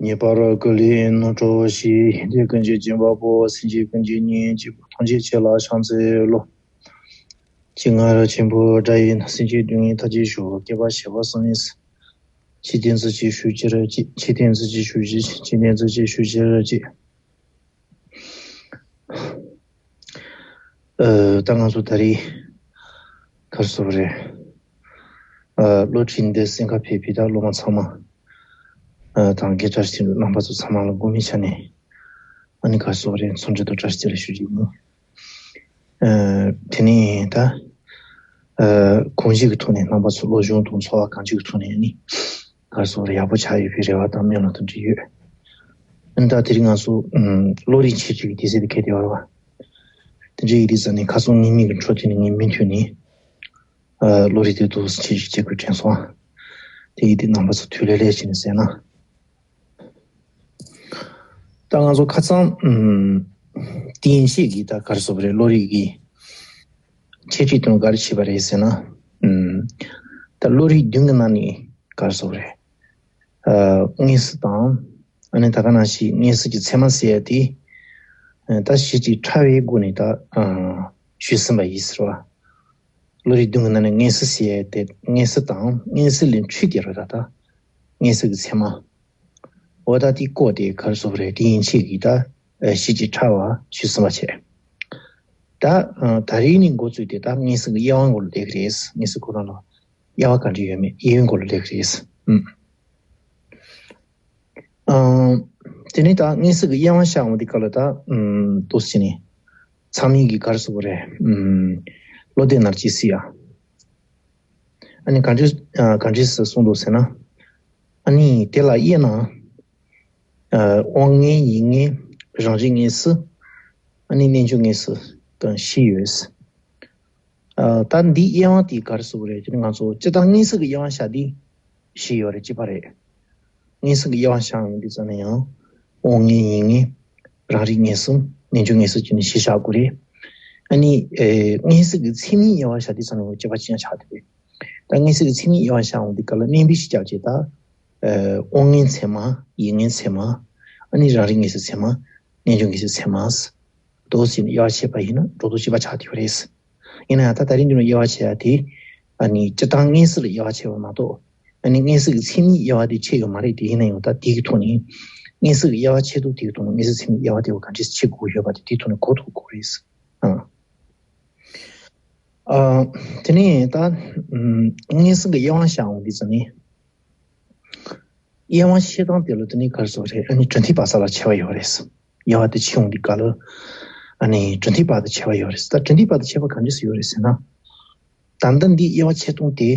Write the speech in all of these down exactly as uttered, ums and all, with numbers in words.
ངེས་པར་ཀུན་ལས་ནོར་འཕྲོ་ཞི། ཡོན་ཏན་ཀུན་གྱི་སྦྱིན་པ་པོ། སེམས་ཅན་ཀུན་གྱི་གཉེན་གཅིག་པུ། ཐམས་ཅད་མཁྱེན་ལ་ཕྱག་འཚལ་ལོ། ཅི་ང་ར་ཆེན་པོ་དགྲ་ཡིན། སེམས་ཅན་སྡུག་བསྔལ་མཐའ་ཅི་ཞོག་སྐྱེ་བ་བྱེ་བ་གསུམ་ཡིན། ཆོས་ཏིང་ཙི་ཅི་ཞུ་ཅི་ར་ཅི། ཆོས་ཏིང་ཙི་ཅི་ཞུ་ཅི། ཆོས་ཏིང་ཙི་ཅི་ཞུ་ཅི་ར་ཅི། ཨ། ད་ང་ཚོ་ད་རེས་ག་རེ་ཟེར་དགོས་རེད། ཨ། སློབ་ཁྲིད་འདི་གསན་ག་ཕེབས་པའི་ད་སློབ་མ་ཚང་མ། ཨ། དང་དགེ་བཀྲ་ཤིས་རྣམ་པ་ཚོ་ཚང་མ་ལ་དགོངས་པའི་ཆ་ནས། ཨ་ནི་ག་རེ་ཟེར་དགོས་རེད། འཚམས་འདྲི་དང་བཀྲ་ཤིས་བདེ་ལེགས་ཞུ་རྒྱུ་ཡིན། ཨ། དེ་ནས་ད། ཨ། གོམས་གཤིས་ཀྱི་ཐོག་ནས་རྣམ་པ་ཚོ་སློབ་སྦྱོང་དང་འཚོ་བ་གང་ཅིའི་ཐོག་ནས་ནི། ག་རེ་ཟེར་དགོས་རེད། ཡག་པོ་ཆགས་ཡོད་པའི་རེ་བ་དང་སྨོན་ལམ་དང་འབྲེལ་ཡོད། ཨ་ནི་ད་དེ་རིང་ང་ཚོ་ཨམ། བློ་རིག་འཆད་ཁྲིད་ཀྱི་དུས་ཚོད་དེ་གལ་ཏེ་ཡོད་རེད་བ། དེ་འདྲ་ཡིན་དུས་ཙང་ནས་ཁ་སང་ངའི་མིག་གི་འཕྲོ་མཐུད་ནས་ངའི་མིག་མཐུད་ནས། ཨ། བློ་རིག་དེ་འདུག་སེ་འཆད་ཁྲིད་བྱེད་དགོས་དྲན་སོང་། དེ་ཡིན་དུས་རྣམ་པ་ཚོ་ཐུགས་ལས་ལས་བྱས་ནས་གསན་ན། ད་ང་ཚོ་ཁ་སང་ཨམ། དེ་ཡན་ཆད་ཀྱི་ད་ག་རེ་ཟེར་དགོས་རེད། བློ་རིག་གི་འཆད་ཁྲིད་དེ་ག་རེ་བྱས་པ་རེད་ཟེར་ན། ཨམ། ད་བློ་རིག་བདུན་གྱི་ནང་ནས་ག་རེ་ཟེར་དགོས་རེད། ཨ། མངོན་གསལ་དང་། ཨ་ནི་ད་ག་ནང་བཞིན་མངོན་གསལ་གྱི་ཚད་མ་ཟེར་ཡ་དེ། ཨ། ད་གཞི་གཅིག་ཕྲ་བའི་སྒོ་ནས་ད། ཨ། ཞུས་ཟིན་པ་ཡིན་ཟེར་བ། བློ་རིག་བདུན་གྱི་ནང་ནས་མངོན་གསལ་ཟེར་ཡ་དེ། མངོན་གསལ་དང་མངོན་གསལ་ལས་འཕྲོས་ཏེ་རེད་ད། ད་མངོན་གསལ་གྱི་ཚད་མ། འོ་ད་དེ་བཀོད་དེ་ག་རེ་ཟེར་དགོས་རེད། དེ་ཡན་ཆད་ཀྱི་ད། ཨ། གཞི་གཅིག་ཕྲ་བ་ཞུས་ཟིན་པ་བྱས། ད། ཨ། ད་རེས་ནས་འགོ་བཙུགས་ཏེ་ད་མངོན་གསལ་གྱི་དབྱེ་བ་སྐོར་ལ་བསྡད་ཀྱི་རེད། མངོན་གསལ་ཁོ་རང་ལ་དབྱེ་བ་ག་འདྲ་ཡོད་མེད། དབྱེ་བའི་སྐོར་ལ་བསྡད་ཀྱི་རེད། ཨུམ། ཨ། དེ་ནས་ད་མངོན་གསལ་གྱི་དབྱེ་བ་བྱ་འོང་དུས་སྐབས་ལ་ད། ཨུམ། འདུག་སེ་བྱས་ནས་ཚང་མས་ཀྱིས་ག་རེ་ཟེར་དགོས་རེད། ཨུམ། བློ་གཏད་ན་ར་ཅིག་སྲིད་ཡ། ཨ་ནི་ག་འདྲ། ཨ། ག་འདྲ་ཟེར་གསུངས་འདུག་ཟེར་ན། ཨ་ནི་དེ་ལ་དབྱེ་ན། ཨ། དབང་མངོན། ཡིད་མངོན། རང་རིག་མངོན་གསལ། ཨ་ནི་རྣལ་འབྱོར་མངོན་གསལ་དང་བཞི་ཡོད། ཨ། ད་འདིའི་དབྱེ་བ་དེ་ག་རེ་ཟེར་དགོས་རེད། དེ་ནི་ང་ཚོ་སྤྱིར་བཏང་མངོན་གསལ་གྱི་དབྱེ་བ་བྱ་དེ་བཞི་ཡོད་རེད། གཅིག་པ་རེད། མངོན་གསལ་གྱི་དབྱེ་བ་བྱ་ཡོང་དུས་ཙམ་ནས་ཡང་། དབང་མངོན། ཡིད་མངོན། རང་རིག་མངོན་གསལ། རྣལ་འབྱོར་མངོན་གསལ་བྱས་ནས་བཞི་བྱ་དགོས་རེད། ཨ་ནི། ཨེ། མངོན་གསལ་གྱི་ཚད་མའི་དབྱེ་བ་བྱ་དུས་ཙམ་ནས་ཡང་གཅིག་པ་གཅིག་རྐྱང་ཆགས་བསྡད་པས། ད་མངོན་གསལ་གྱི་ཚད་མའི་དབྱེ་བ་བྱ་ཡོང་དུས་སྐབས་ལ་སྨན་པས་ཞིག་སྐྱབས་བྱས་ད། ཨེ། དབང་མངོན་ཚད་མ། ཡིད་མངོན་ཚད་མ། ཨ་ནི་རང་རིག་མངོན་གསལ་ཚད་མ། རྣལ་འབྱོར་མངོན་གསལ་ཚད་མ། འདུག་སེ་བྱས་ནས་དབྱེ་བ་ཕྱེ་བ་ཡིན་ན་འགྲོ་ལྡོག་གཅིག་པ་ཆགས་བསྡད་པ་རེད། ཡིན་ན་ཡང་ད་ད་རིང་འདི་ནས་དབྱེ་བ་ཕྱེ་ཡ་དེ། ཨ་ནི་སྤྱིར་བཏང་མངོན་གསལ་ལ་དབྱེ་བ་ཕྱེ་བ་མ་གཏོགས། ཨ་ནི་མངོན་གསལ་གྱི་ཚད་མའི་དབྱེ་བ་དེ་ཕྱེ་ཡོད་མ་རེད། དེ་ཡིན་ན་ཡང་ད་དེ་གི་ཐོག་ནས། མངོན་གསལ་གྱི་དབྱེ་བ་ཕྱེ་ཐུབ། དེ་གི་ཐོག་ནས་མངོན་གསལ་ཚད་མའི་དབྱེ་བ་དེ་བ་ག་འདྲས་ཕྱེ་དགོས་ཡོད་པ་དེ་དེའི་ཐོག་ནས་གོ་ཐུབ་དགོས་རེད། ཨ། ཨ། དེ་ནས་ད། ཨམ། མངོན་གསལ་གྱི་དབྱེ་བ་བྱ་འོང་དུས་ཙམ་ནས། དབྱེ་བ་ཕྱེ་སྟངས་དེ་ལ་དེ་ནས་ག་རེ་ཟེར་དགོས་རེད། ཨ་ནི་གྲུབ་མཐའི་བར་ས་ལ་ཕྱེ་བ་ཡོད་རེད། དབྱེ་བ་དེ་ཕྱེ་འོང་དུས་སྐབས་ལ། ཨ་ནི་གྲུབ་མཐའི་བར་དུ་ཕྱེ་བ་ཡོད་རེད། ད་གྲུབ་མཐའི་བར་དུ་ཕྱེ་བ་ག་འདྲས་སེ་ཡོད་རེད་ཟེར་ན། ད་ལྟ་འདི་དབྱེ་བ་ཕྱེ་སྟངས་དེ།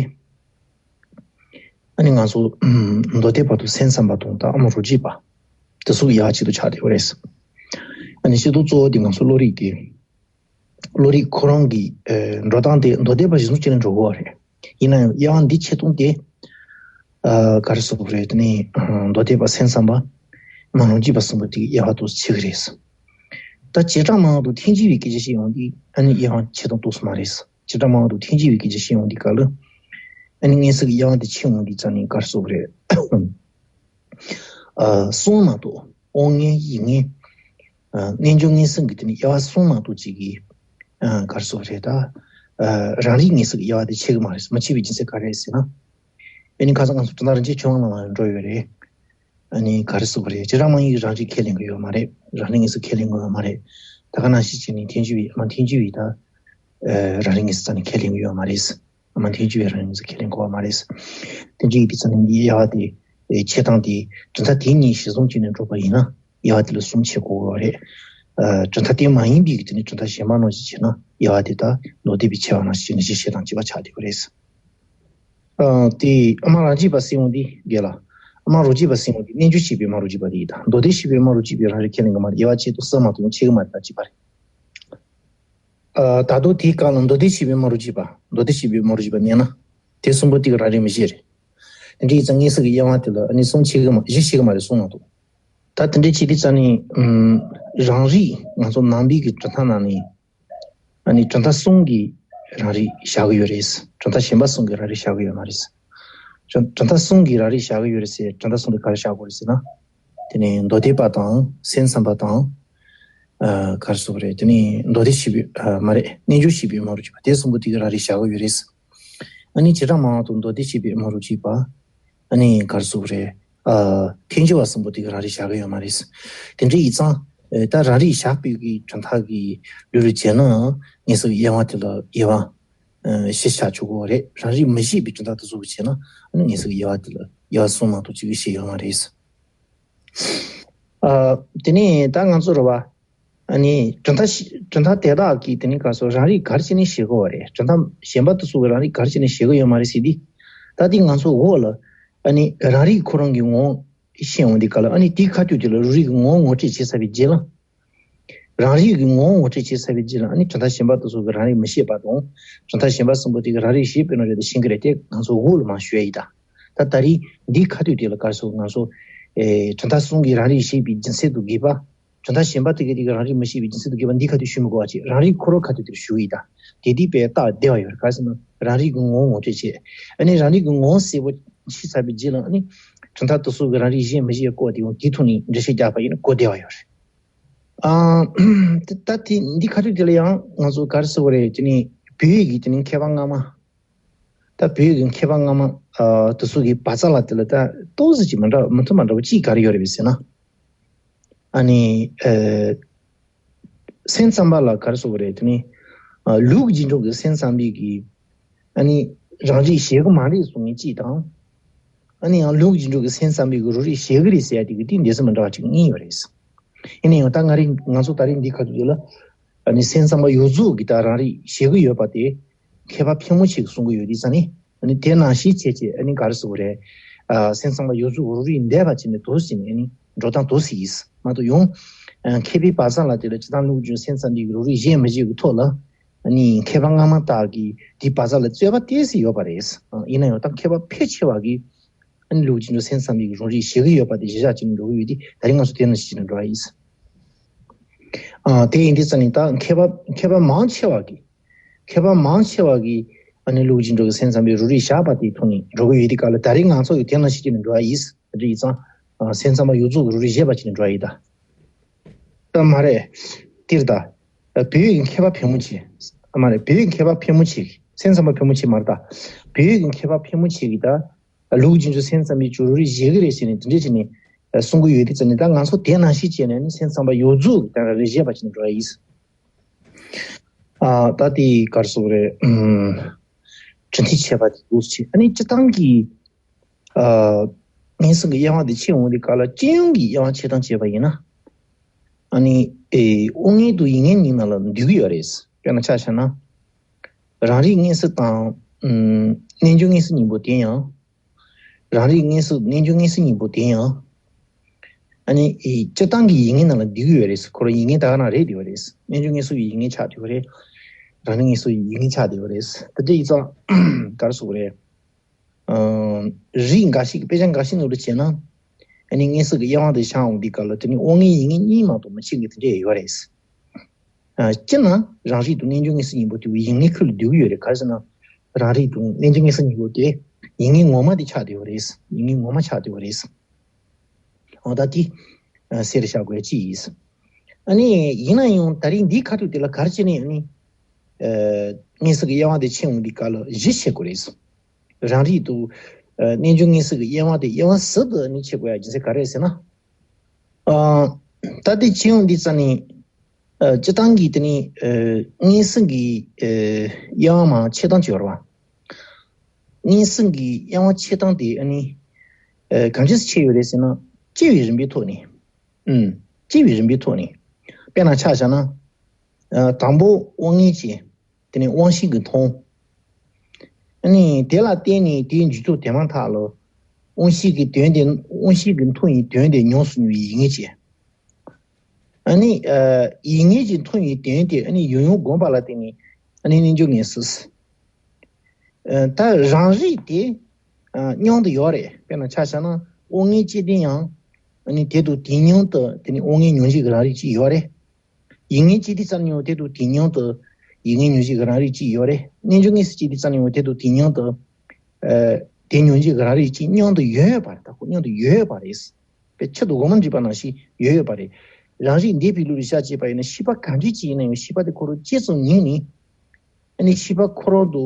ཨ་ནི་ང་ཚོ། ཨམ། མདོ་སྡེ་པ་དང་སེམས་ཙམ་པ་དང་ད་ཨ་མ་རོ་གཅིག་པ། དེ་ཚོ་གི་དབྱེ་བ་གཅིག་ཏུ་ཆགས་བསྡད་ཡོད་རེད། ཨ་ནི་སྤྱིར་བཏང་གཙོ་བོ་དེ་ང་ཚོ་བློ་རིག་དེ། བློ་རིག་ཁོ་རང་གི། ཨེ། འགྲོ་སྟངས་དེ་མདོ་སྡེ་པ་གཞིར་བཟུང་བྱས་ནས་འགྲོ་དགོས་པ་རེད། ཡིན་ན་ཡང་དབྱེ་བ་འདི་ཕྱེ་སྟངས་དེ། ཨ། ག་རེ་ཟེར་དགོས་རེད། དེ་ནི། ཨ། མདོ་སྡེ་པ་སེམས་ཙམ་པ། ཨ་མ་རོ་གཅིག་པ་གསུམ་པོ་དེ་གི་དབྱེ་བ་འདུག་སེ་ཕྱེ་གི་རེད། ད་བྱེ་བྲག་སྨྲ་བ་དང་ཐལ་འགྱུར་བའི་སྐད་ཆ་བཤད་ཡོང་དུས་ཨ་ནི་དབྱེ་བ་ཕྱེ་སྟངས་འདུག་སེ་མ་རེད། བྱེ་བྲག་སྨྲ་བ་དང་ཐལ་འགྱུར་བའི་སྐད་ཆ་བཤད་ཡོང་དུས་སྐབས་ལ། ཨ་ནི་མངོན་གསལ་གྱི་དབྱེ་བ་དེ་ཕྱེ་ཡོང་དུས་ཙམ་ནས་ག་རེ་ཟེར་དགོས་རེད། ཨ། གསུམ་མ་གཏོགས། དབང་མངོན། ཡིད་མངོན། ཨ། རྣལ་འབྱོར་མངོན་གསལ་གྱི་དེ་ནི་དབྱེ་བ་གསུམ་མ་གཏོགས་ཅིག་གིས། ཨ། ག་རེ་ཟེར་དགོས་རེད་ད། ཨ། རང་རིག་མངོན་གསལ་གྱི་དབྱེ་བ་དེ་ཕྱེ་གི་མ་རེད། མ་ཕྱེ་བའི་རྒྱུ་མཚན་ག་རེ་རེད་ཟེར་ན། ཨ་ནི་ཁ་སང་ང་ཚོ་དོན་དག་རིན་ཆེན་ཆོས་དབང་ལགས་ལ་འགྲོ་ཡོད་རེད། ཨ་ནི་ག་རེ་ཟེར་དགོས་རེད། བྱེ་བྲག་སྨྲ་བའི་རང་རིག་ཁས་ལེན་གི་ཡོད་མ་རེད། རང་རིག་མངོན་གསལ་ཁས་ལེན་གི་ཡོད་མ་རེད། ད་ག་ནང་བཞིན་བྱས་ནས་ཐལ་འགྱུར་བའི། ཨ་མ་ཐལ་འགྱུར་བའི་ད། ཨ། རང་རིག་མངོན་གསལ་རྩ་ནས་ཁས་ལེན་གི་ཡོད་མ་རེད། ཨ་མ་ཐལ་འགྱུར་བའི་རང་རིག་མངོན་གསལ་ཁས་ལེན་གི་ཡོད་མ་རེད། དེ་འདྲ་ཡིན་དུས་ཙམ་ནས་འདིའི་དབྱེ་བ་དེ། ཨེ། ཕྱེ་སྟངས་དེ་གྲུབ་མཐའ་དེ་གཉིས་གཞིར་བཟུང་བྱས་ནས་འགྲོ་བ་ཡིན་ན་དབྱེ་བ་དེ་ལ་གསུམ་ཕྱེ་དགོས་ཀྱི་ཡོད་རེད། ཨ། གྲུབ་མཐའ་དེ་མ་ཡིན་པའི་གི་དེ་ནི་གྲུབ་མཐའ་གཞན་པ་ནང་བཞིན་བྱས་ན་དབྱེ་བ་དེ་ད་མདོ་སྡེ་པའི་ཕྱེ་བ་ནང་བཞིན་བྱས་ནས་བཞི་ཕྱེ་སྟངས་གཅིག་པ་ཆགས་བསྡད་ཀྱི་རེད། ཨ། དེ་ཨ་མ་རང་རྒྱུད་པ་ཟེར་ཡོང་དུས་རྒན་ལགས། ཨ་མ་རང་རྒྱུད་པ་ཟེར་ཡོང་དུས་རྣལ་འབྱོར་ཤེས་པའི་ཨ་མ་རང་རྒྱུད་པ་དེ་ཡིན་ད། མདོ་སྡེ་ཤེས་པའི་ཨ་མ་རང་རྒྱུད་པའི་རང་རིག་ཁས་ལེན་གི་མ་རེད། དབྱེ་བ་ཕྱེ་སྟངས་གསུམ་མ་གཏོགས་ཕྱེ་གི་མ་རེད། ད་གཅིག་པ་རེད། ཨ། ད་དུང་དེའི་སྐབས་ལ་མདོ་སྡེ་ཤེས་པའི་ཨ་མ་རང་རྒྱུད་པ། མདོ་སྡེ་ཤེས་པའི་ཨ་མ་རང་རྒྱུད་པ་མནན་ན། དེ་གསུམ་པོ་དེ་གི་རང་རིག་མི་བཞི་རེད། དེ་འདྲ་ཡིན་ཙང་མངོན་གསལ་གྱི་དབྱེ་བ་དེ་ལ་ཨ་ནི་གསུམ་ཕྱེ་གི་མ། བཞི་ཕྱེ་གི་མ་རེད། གསུམ་མ་གཏོགས། ད་དེ་འདྲ་བྱེད་དུས་ཙམ་ནས། ཨམ། རང་རིག་ང་ཚོ་ནང་པའི་གི་གྲུབ་མཐའ་ནང་ནས། ཨ་ནི་གྲུབ་མཐའ་གསུམ་གྱི་རང་རིག་བཞག་གི་ཡོད་རེད། གྲུབ་མཐའ་གཞན་པ་གསུམ་གྱི་རང་རིག་བཞག་གི་ཡོད་མ་རེད། གྲུབ། གྲུབ་མཐའ་གསུམ་གྱི་རང་རིག་བཞག་གི་ཡོད་རེད་ཟེར། གྲུབ་མཐའ་གསུམ་དེ་ག་རེ་བཞག་དགོས་རེད་ཟེར་ན། དེ་ནས་མདོ་སྡེ་པ་དང་སེམས་ཙམ་པ་དང་། ཨ་ག་རེ་ཟེར་དགོས་རེད། དེ་ནས་མདོ་སྡེ་བྱེད་པའི་ཨ་མ་རེད། རྣལ་འབྱོར་བྱེད་པའི་དམངས་རིགས་བྱེད་པ་དེ་གསུམ་པོ་དེ་གིས་རང་རིག་བཞག་གི་ཡོད་རེད། ཨ་ནི་བྱེ་བྲག་སྨྲ་བ་དང་མདོ་སྡེ་བྱེད་པའི་དམངས་རིགས་བྱེད་པ། ཨ་ནི་ག་རེ་ཟེར་དགོས་རེད། ཨ་ཐལ་འགྱུར་བ་གསུམ་པོ་དེ་གིས་རང་རིག་བཞག་གི་ཡོད་མ་རེད། དེ་འདྲ་ཡིན་ཙང་ཨ་ད་རང་རིག་བཞག་པའི་གི་གྲུབ་མཐའ་གི་ལུགས་ལ་བྱས་ན་ངེས་གསལ་གྱི་དབྱེ་བ་དེ་ལ་དབྱེ་བ་ཨ་བཞི་ཆགས་ཆོག་གི་རེད། རང་རིག་མི་བཞེད་པའི་གྲུབ་མཐའ་དེ་ཚོ་གི་བྱས་ན་ཨ་ནི་ངེས་གསལ་གྱི་དབྱེ་བ་དེ་ལ་དབྱེ་བ་གསུམ་མ་གཏོགས་གཅིག་གི་བཤད་ཡོད་མ་རེད། ཨ་དེ་ནས་ད་ང་ཚོ་རེད་བ། ཨ་ནི་གྲུབ་མཐའ་ཞིག་གྲུབ་མཐའ་དེ་དག་གིས་དེ་ནི་ག་རེ་ཟེར། རང་རིག་ག་རེ་བྱས་ནས་བཞེད་དགོས་པ་རེད། གྲུབ་མཐའ་གཞན་པ་དེ་ཚོ་གིས་རང་རིག་ག་རེ་བྱས་ནས་བཞེད་ཀྱི་ཡོད་མ་རེད་ཟེར་དུས། ད་དེ་ང་ཚོ་འོག་ལ་ཨ་ནི་རང་རིག་ཁོ་རང་གི་ངོ་བོ་ཤེས་འོང་དུས་སྐབས་ལ། ཨ་ནི་དེའི་ཁ་ཐུག་དེ་ལ་རང་རིག་གི་ངོ་བོ་ངོ་སྤྲོད་བྱེད་ཚར་བའི་རྗེས་ལ། རང་རིག་གི་ངོ་བོ་ངོ་སྤྲོད་བྱེད་ཚར་བའི་རྗེས་ལ། ཨ་ནི་གྲུབ་མཐའ་གཞན་པ་དེ་ཚོ་གིས་རང་རིག་མི་བཞེད་པ་དང་། གྲུབ་མཐའ་གཞན་པ་གསུམ་པོ་དེ་གིས་རང་རིག་བཞེད་པའི་ནང་རེད་དེ་ཤེས་ཀྱི་རེད། དེ་ང་ཚོ་འོག་ལ་མར་ཞུ་ཡ་ཡིན་ད། ད་ད་རིང་འདིའི་ཁ་ཐུག་དེ་ལ་ག་རེ་ཟེར། ང་ཚོ་ཨེ་གྲུབ་མཐའ་གསུམ་གྱིས་རང་རིག་བཞེད་པའི་རྒྱུ་མཚན་དང་དགོས་པ། གྲུབ་མཐའ་གཞན་པ་དེ་གིས་དེ་གིས་རང་རིག་མི་བཞེད་པའི་རྒྱུ་མཚན་དང་དགོས་པ་འདིའི་ཁ་ཐུག་ཞུ་མི་དགོས་པ་བྱས། རང་རིག་ཁོ་རང་ཁ་ཐུག་དེར་ཞུ་ཡི་ད། དེ་དུས་དཔེ་རྟགས་བདེ་བ་ཡོད་རེད། ག་རེ་ཟེར་ན་རང་རིག་གི་ངོ་བོ་ངོ་སྤྲོད་བྱེད། ཨ་ནི་རང་རིག་གི་ངོ་བོ་གསལ་པོ་ཤེས་ཚར་བའི་རྗེས་ལ། ཨ་ནི་གྲུབ་མཐའ་དེ་ཚོ་གིས་རང་རིག་བཞེད་མི་བཞེད་སྐོར་དེ་ཡང་དེའི་ཐོག་ནས་འགྲེལ་བཤད་རྒྱག་པ་ཡིན་ན་གོ་བདེ་བ་ཡོད་རེད། ཨ་ད་དེ་འདི་ཁ་ཐུག་དེ་ལ་ཡང་ང་ཚོ་ག་རེ་ཟེར་དགོས་རེད། དེ་ནི་བོད་ཡིག་གི་དེ་ནི་མཁས་པ་སྔ་མ། ད་བོད་ཡིག་གི་མཁས་པ་སྔ་མ་ཨ་དེ་ཚོ་གི་བར་མཚམས་ལ་དེ་ལ་ད་ཏོག་ཙམ་ཅིག་མི་འདྲ་མི་མཐུན་པ་འདྲ་པོ་ཅིག་ག་རེ་ཡོད་རེད་ཟེར་ན། ཨ་ནི་ཨ་སེམས་ཙམ་པ་ལ་ག་རེ་ཟེར་དགོས་རེད། དེ་ནི་ཨ་ལུགས་ཀྱི་འགྲོ་གི་སེམས་ཙམ་པའི་གི་ཨ་ནི་རང་རིག་བཞེད་གི་མ་རེད་གསུང་མཁན་གཅིག་དང་། ཨ་ནི་ཡང་ལུགས་ཀྱི་འགྲོ་གི་སེམས་ཙམ་པའི་གི་རང་རིག་བཞེད་གི་རེད་ཟེར་ཡ་དེ་གི་དེ་འདྲ་ས་མི་འདྲ་བ་ཅིག་གཉིས་ཡོད་རེད། ཡིན་ན་ཡང་ད་ང་རིག་ང་ཚོ་ད་རིང་འདི་ཁ་ཐུག་དེ་ལ་ཨ་ནི་སེམས་ཙམ་པ་ཡོངས་རྫོགས་ཀྱིས་ད་རང་རིག་བཞེད་གི་ཡོད་པ་དེ་མཁས་པ་ཕལ་མོ་ཆེ་གིས་གསུང་གི་ཡོད་དུས་ཙང་ནི། ཨ་ནི་དེ་ནང་བཞིན་བྱས་བྱས་ཨ་ནི་ག་རེ་ཟེར་དགོས་རེད། ཨ་སེམས་ཙམ་པ་ཡོངས་རྫོགས་རང་རིག་འདས་པ་བྱས་ནས་དུ་ཟིན་ནས་ཨ་ནི་འགྲོ་སྟངས་དུ་ཟིན་ཡིན་མ་གཏོགས། ཡང་ཨ་མཁས་པའི་བར་མཚམས་ལ་དེ་ལ་སྤྱིར་བཏང་ལུགས་ཀྱི་སེམས་ཙམ་པའི་རང་རིག་བཞེད་མི་བཞེད་ཀྱི་ཐོག་ལ། ཨ་ནི་མཁས་པ་སྔ་མ་དག་གིས་དེའི་བར་མཚམས་ལ་རྩོད་པ་ཏོག་ཙམ་ཡོད་པ་རེད། ཨ་ཡིན་ན་ཡང་ད་མཁས་པ་ཕལ་ཆེ་བ་གིས་ཨ་ནི་ལུགས་ཀྱི་སེམས་ཙམ་པའི་རང་རིག་བཞེད་གི་ཡོད་པ་དེ་གཞི་བཞག་བྱས་ནས་འགྲོ་གི་ཡོད་དེ། ད་རིང་ང་ཚོ་དེ་ནང་བཞིན་བྱས་ནས་འགྲོ་བ་ཡིན། ཨ་དེ་ཡིན་དུས་ཙང་ནི་ད་མཁས་པ་མཁས་པ་མང་ཆེ་བ་གིས། མཁས་པ་མང་ཆེ་བ་གིས་ཨ་ནི་ལུགས་ཀྱི་འགྲོ་གི་སེམས་ཙམ་པའི་རང་རིག་བཞག་པ་དེའི་ཐོག་ནས་འགྲོ་གི་ཡོད་དེ་ག་ལ། ད་རེས་ང་ཚོ་ཡི་དེ་ནང་བཞིན་བྱས་ནས་འགྲོ་བ་ཡིན། དེ་འདྲ་ཡིན་ཙང་ཨ་སེམས་ཙམ་པ་ཡོངས་རྫོགས་ཀྱི་རང་རིག་བཞེད་པ་བྱས་ནས་འགྲོ་བ་ཡིན་ད། ད་མ་རེད། དེར་ད། བོད་ཡིག་གི་མཁས་པ་ཕལ་མོ་ཆེ། ཨ་མ་རེད། བོད་ཡིག་གི་མཁས་པ་ཕལ་མོ་ཆེ་གིས། སེམས་ཙམ་པ་ཕལ་མོ་ཆེ་མ་རེད་ད། བོད་ཡིག་གི་མཁས་པ་ཕལ་མོ་ཆེ་གིས་ད། ལུགས་ཀྱི་འགྲོ་སེམས་ཙམ་པའི་ཆོས་རང་རིག་བཞེད་གི་རེད་ཟེར་ནས་དེ་འདྲ་བྱས་ནས་གསུང་གི་ཡོད་དེ་ཙང་ནི། ད་ང་ཚོ་དེ་ནང་བཞིན་བྱས་ནས་ནི་སེམས་ཙམ་པ་ཡོངས་རྫོགས་ཀྱིས་ད་རང་རིག་བཞེད་པ་བྱས་ནས་འགྲོ་བ་ཡིན། ཨ་ད་དེ་ག་རེ་ཟེར་དགོས་རེད། ཨུམ། གྲུབ་མཐའི་ཁྱད་པར་དེ་འདུག་སེ་བྱས། ཨ་ནི་སྤྱིར་བཏང་གི་ཨ་ངན་སོང་གི་དབྱེ་བ་དེ་ཕྱེ་འོང་དུས་སྐབས་ལ་སྤྱི་ཡོངས་ཀྱི་དབྱེ་བ་ཕྱེ་སྟངས་བྱས་པ་ཡིན་ན། ཨ་ནི་ཨེ་དབང་ངེས་དང་ཡིད་ངེས་གཉིས་ནང་ལ་འདུས་ཀྱི་ཡོད་རེད། དཔེར་ན་ཆ་བཞག་ན། རང་རིག་ངེས་གསལ་དང་། ཨུམ། རྣལ་འབྱོར་ངེས་གསལ་གཉིས་པོ་དེ་ཡང་། རང་རིག་ངེས་གསལ་རྣལ་འབྱོར་ངེས་གསལ་གཉིས་པོ་དེ་ཡང་། ཨ་ནི་ཨེ་སྤྱིར་བཏང་གི་ཡིད་ངེས་ནང་ལ་འདུས་ཀྱི་ཡོད་རེད། ཁོ་རང་ཡིད་ངེས་ད་ག་རང་རེད་བསྡད་པ་རེད། རྣལ་འབྱོར་ངེས་གསལ་གྱི་ཡིད་ངེས་ཆགས་བསྡད་པ་རེད། རང་རིག་ངེས་གསལ་གྱི་ཡིད་ངེས་ཆགས་བསྡད་པ་རེད། དེ་འདྲ་ཡིན་ཙང་ག་རེ་ཟེར་དགོས་རེད། ཨ་རིགས་འགའ་ཞིག་གི་དཔེ་ཆ་འགའ་ཞིག་ནང་དུ་བྱས་ན། ཨ་ནི་ངེས་གསལ་གྱི་དབྱེ་བ་དེ་ཆགས་འོང་དུས་སྐབས་ལ་དེ་ནི་དབང་ངེས་ཡིད་ངེས་གཉིས་མ་གཏོགས་མི་ཕྱེ་མཁན་དེ་འདྲ་ཡོད་རེད། ཨ་སྤྱིར་ན་རང་རིག་དང་རྣལ་འབྱོར་ངེས་གསལ་གཉིས་པོ་དེ་ཡིད་ངེས་ཁུལ་ལ་འདུས་ཀྱི་ཡོད་རེད། ག་རེ་ཟེར་ན། རང་རིག་དང་རྣལ་འབྱོར་ངེས་གསལ་གཉིས་པོ་དེ་ཡིད་ངེས་ངོ་མ་དེ་ཆགས་བསྡད་ཡོད་རེད། ཡིད་ངེས་ངོ་མ་ཆགས་བསྡད་ཡོད་རེད། འོ་ད་དེ་ཨ་གསལ་རེ་བཞག་དགོས་ཅི་ཡིན། ཨ་ནི་ཡིན་ན་ཡང་ད་རིང་འདིའི་ཁ་ཐུག་དེ་ལ་ག་རེ་བྱས་ནས་ཨ་ནི་ཨ་ངེས་གསལ་གྱི་དབྱེ་བ་དེ་ཕྱེ་འོང་དུས་སྐབས་ལ་བཞི་ཕྱེ་དགོས་རེད། རང་རིག་དང་ཨ་རྣལ་འབྱོར་ངེས་གསལ་གྱི་དབྱེ་བ་དེ་དབྱེ་བ་ཟུར་དུ་ཨ་ནི་ཕྱེ་དགོས་ཡ་རྒྱུ་མཚན་ག་རེ་རེད་ཟེར་ན། ཨ་ད་དེ་ཕྱེ་འོང་དུས་ཙང་ནི་ཨ་སྤྱིར་བཏང་གི་དེ་ནི་ཨ་ངེས་གསལ་གྱི་ཨ་དབྱེ་བ་མར་ཕྱེ་སྟངས་ཅིག་ཡོད་རེད་བ། ངེས་གསལ་གྱི་དབྱེ་བ་ཕྱེ་སྟངས་དེ་ཨ་ནི་ཨ་གང་ཅི་ཕྱེ་ཡོད་རེད་ཟེར་ན། སྐྱེ་བའི་རིམ་པའི་ཐོག་ནས། ཨུམ། སྐྱེ་བའི་རིམ་པའི་ཐོག་ནས། དཔེར་ན་ཆ་བཞག་ན། ཨ་དང་པོ་དབང་ངེས་ཀྱིས་དེ་ནི་དབང་ཤེས་ཀྱིས་མཐོང་། ཨ་ནི་དེ་ལ་བརྟེན་ནས་དེའི་མཇུག་ཏུ་དེ་མ་ཐག་ལ་དབང་ཤེས་ཀྱི་དོན་དེ། དབང་ཤེས་ཀྱིས་མཐོང་བའི་དོན་དེ་མྱོང་སོང་བའི་ཡིད་ངེས་ཀྱིས། ཨ་ནི་ཨ་ཡིད་ངེས་ཀྱིས་མཐོང་བའི་དོན་དེ་ཨ་ནི་ཡང་ཡང་བསྒོམས་པ་ལ་བརྟེན་ནས་ཨ་ནི་རྣལ་འབྱོར་ངེས་གསལ། ཨ་ད་རང་རིག་དེ་ཨ་མཉམ་དུ་ཡོད་རེད། དཔེར་ན་ཆ་བཞག་ན་དབང་ངེས་སྐྱེ་དུས་ཡང་ཨ་ནི་དེ་དང་དེ་མཉམ་དུ་དེ་ནི་དབང་ངེས་མྱོང་བྱེད་ཀྱི་རང་རིག་ཅིག་ཡོད་རེད། ཡིད་ངེས་སྐྱེ་དུས་ཙམ་ཡང་དེ་དང་དེ་མཉམ་དུ་ཡིད་ངེས་མྱོང་བྱེད་ཀྱི་རང་རིག་ཅིག་ཡོད་རེད། རྣལ་འབྱོར་ངེས་གསལ་སྐྱེ་དུས་ཙམ་ཡང་དེ་དང་དེ་མཉམ་དུ་ཨ་དེ་མྱོང་བྱེད་ཀྱི་རང་རིག་ཅིག་མཉམ་དུ་ཡོད་པ་རེད། ད་ཁོ་མཉམ་དུ་ཡོད་པ་རེད། པའི་ཆེད་དུ་དགོངས་པ་འགྲིག་པ་ནང་བཞིན་ཡོད་ཡོད་པ་རེད། རང་རིག་འདས་པའི་ལུགས་ལ་ཤར་བྱས་པ་ཡིན་ན་ཤེས་པ་གང་འདྲ་ཅིག་ཡིན་ན་ཡང་ཤེས་པ་དེ་ཁོ་རང་གཅིག་ཙམ་ཉིད་ནི། ཨ་ནི་ཤེས་པ་ཁོ་རང་དུ་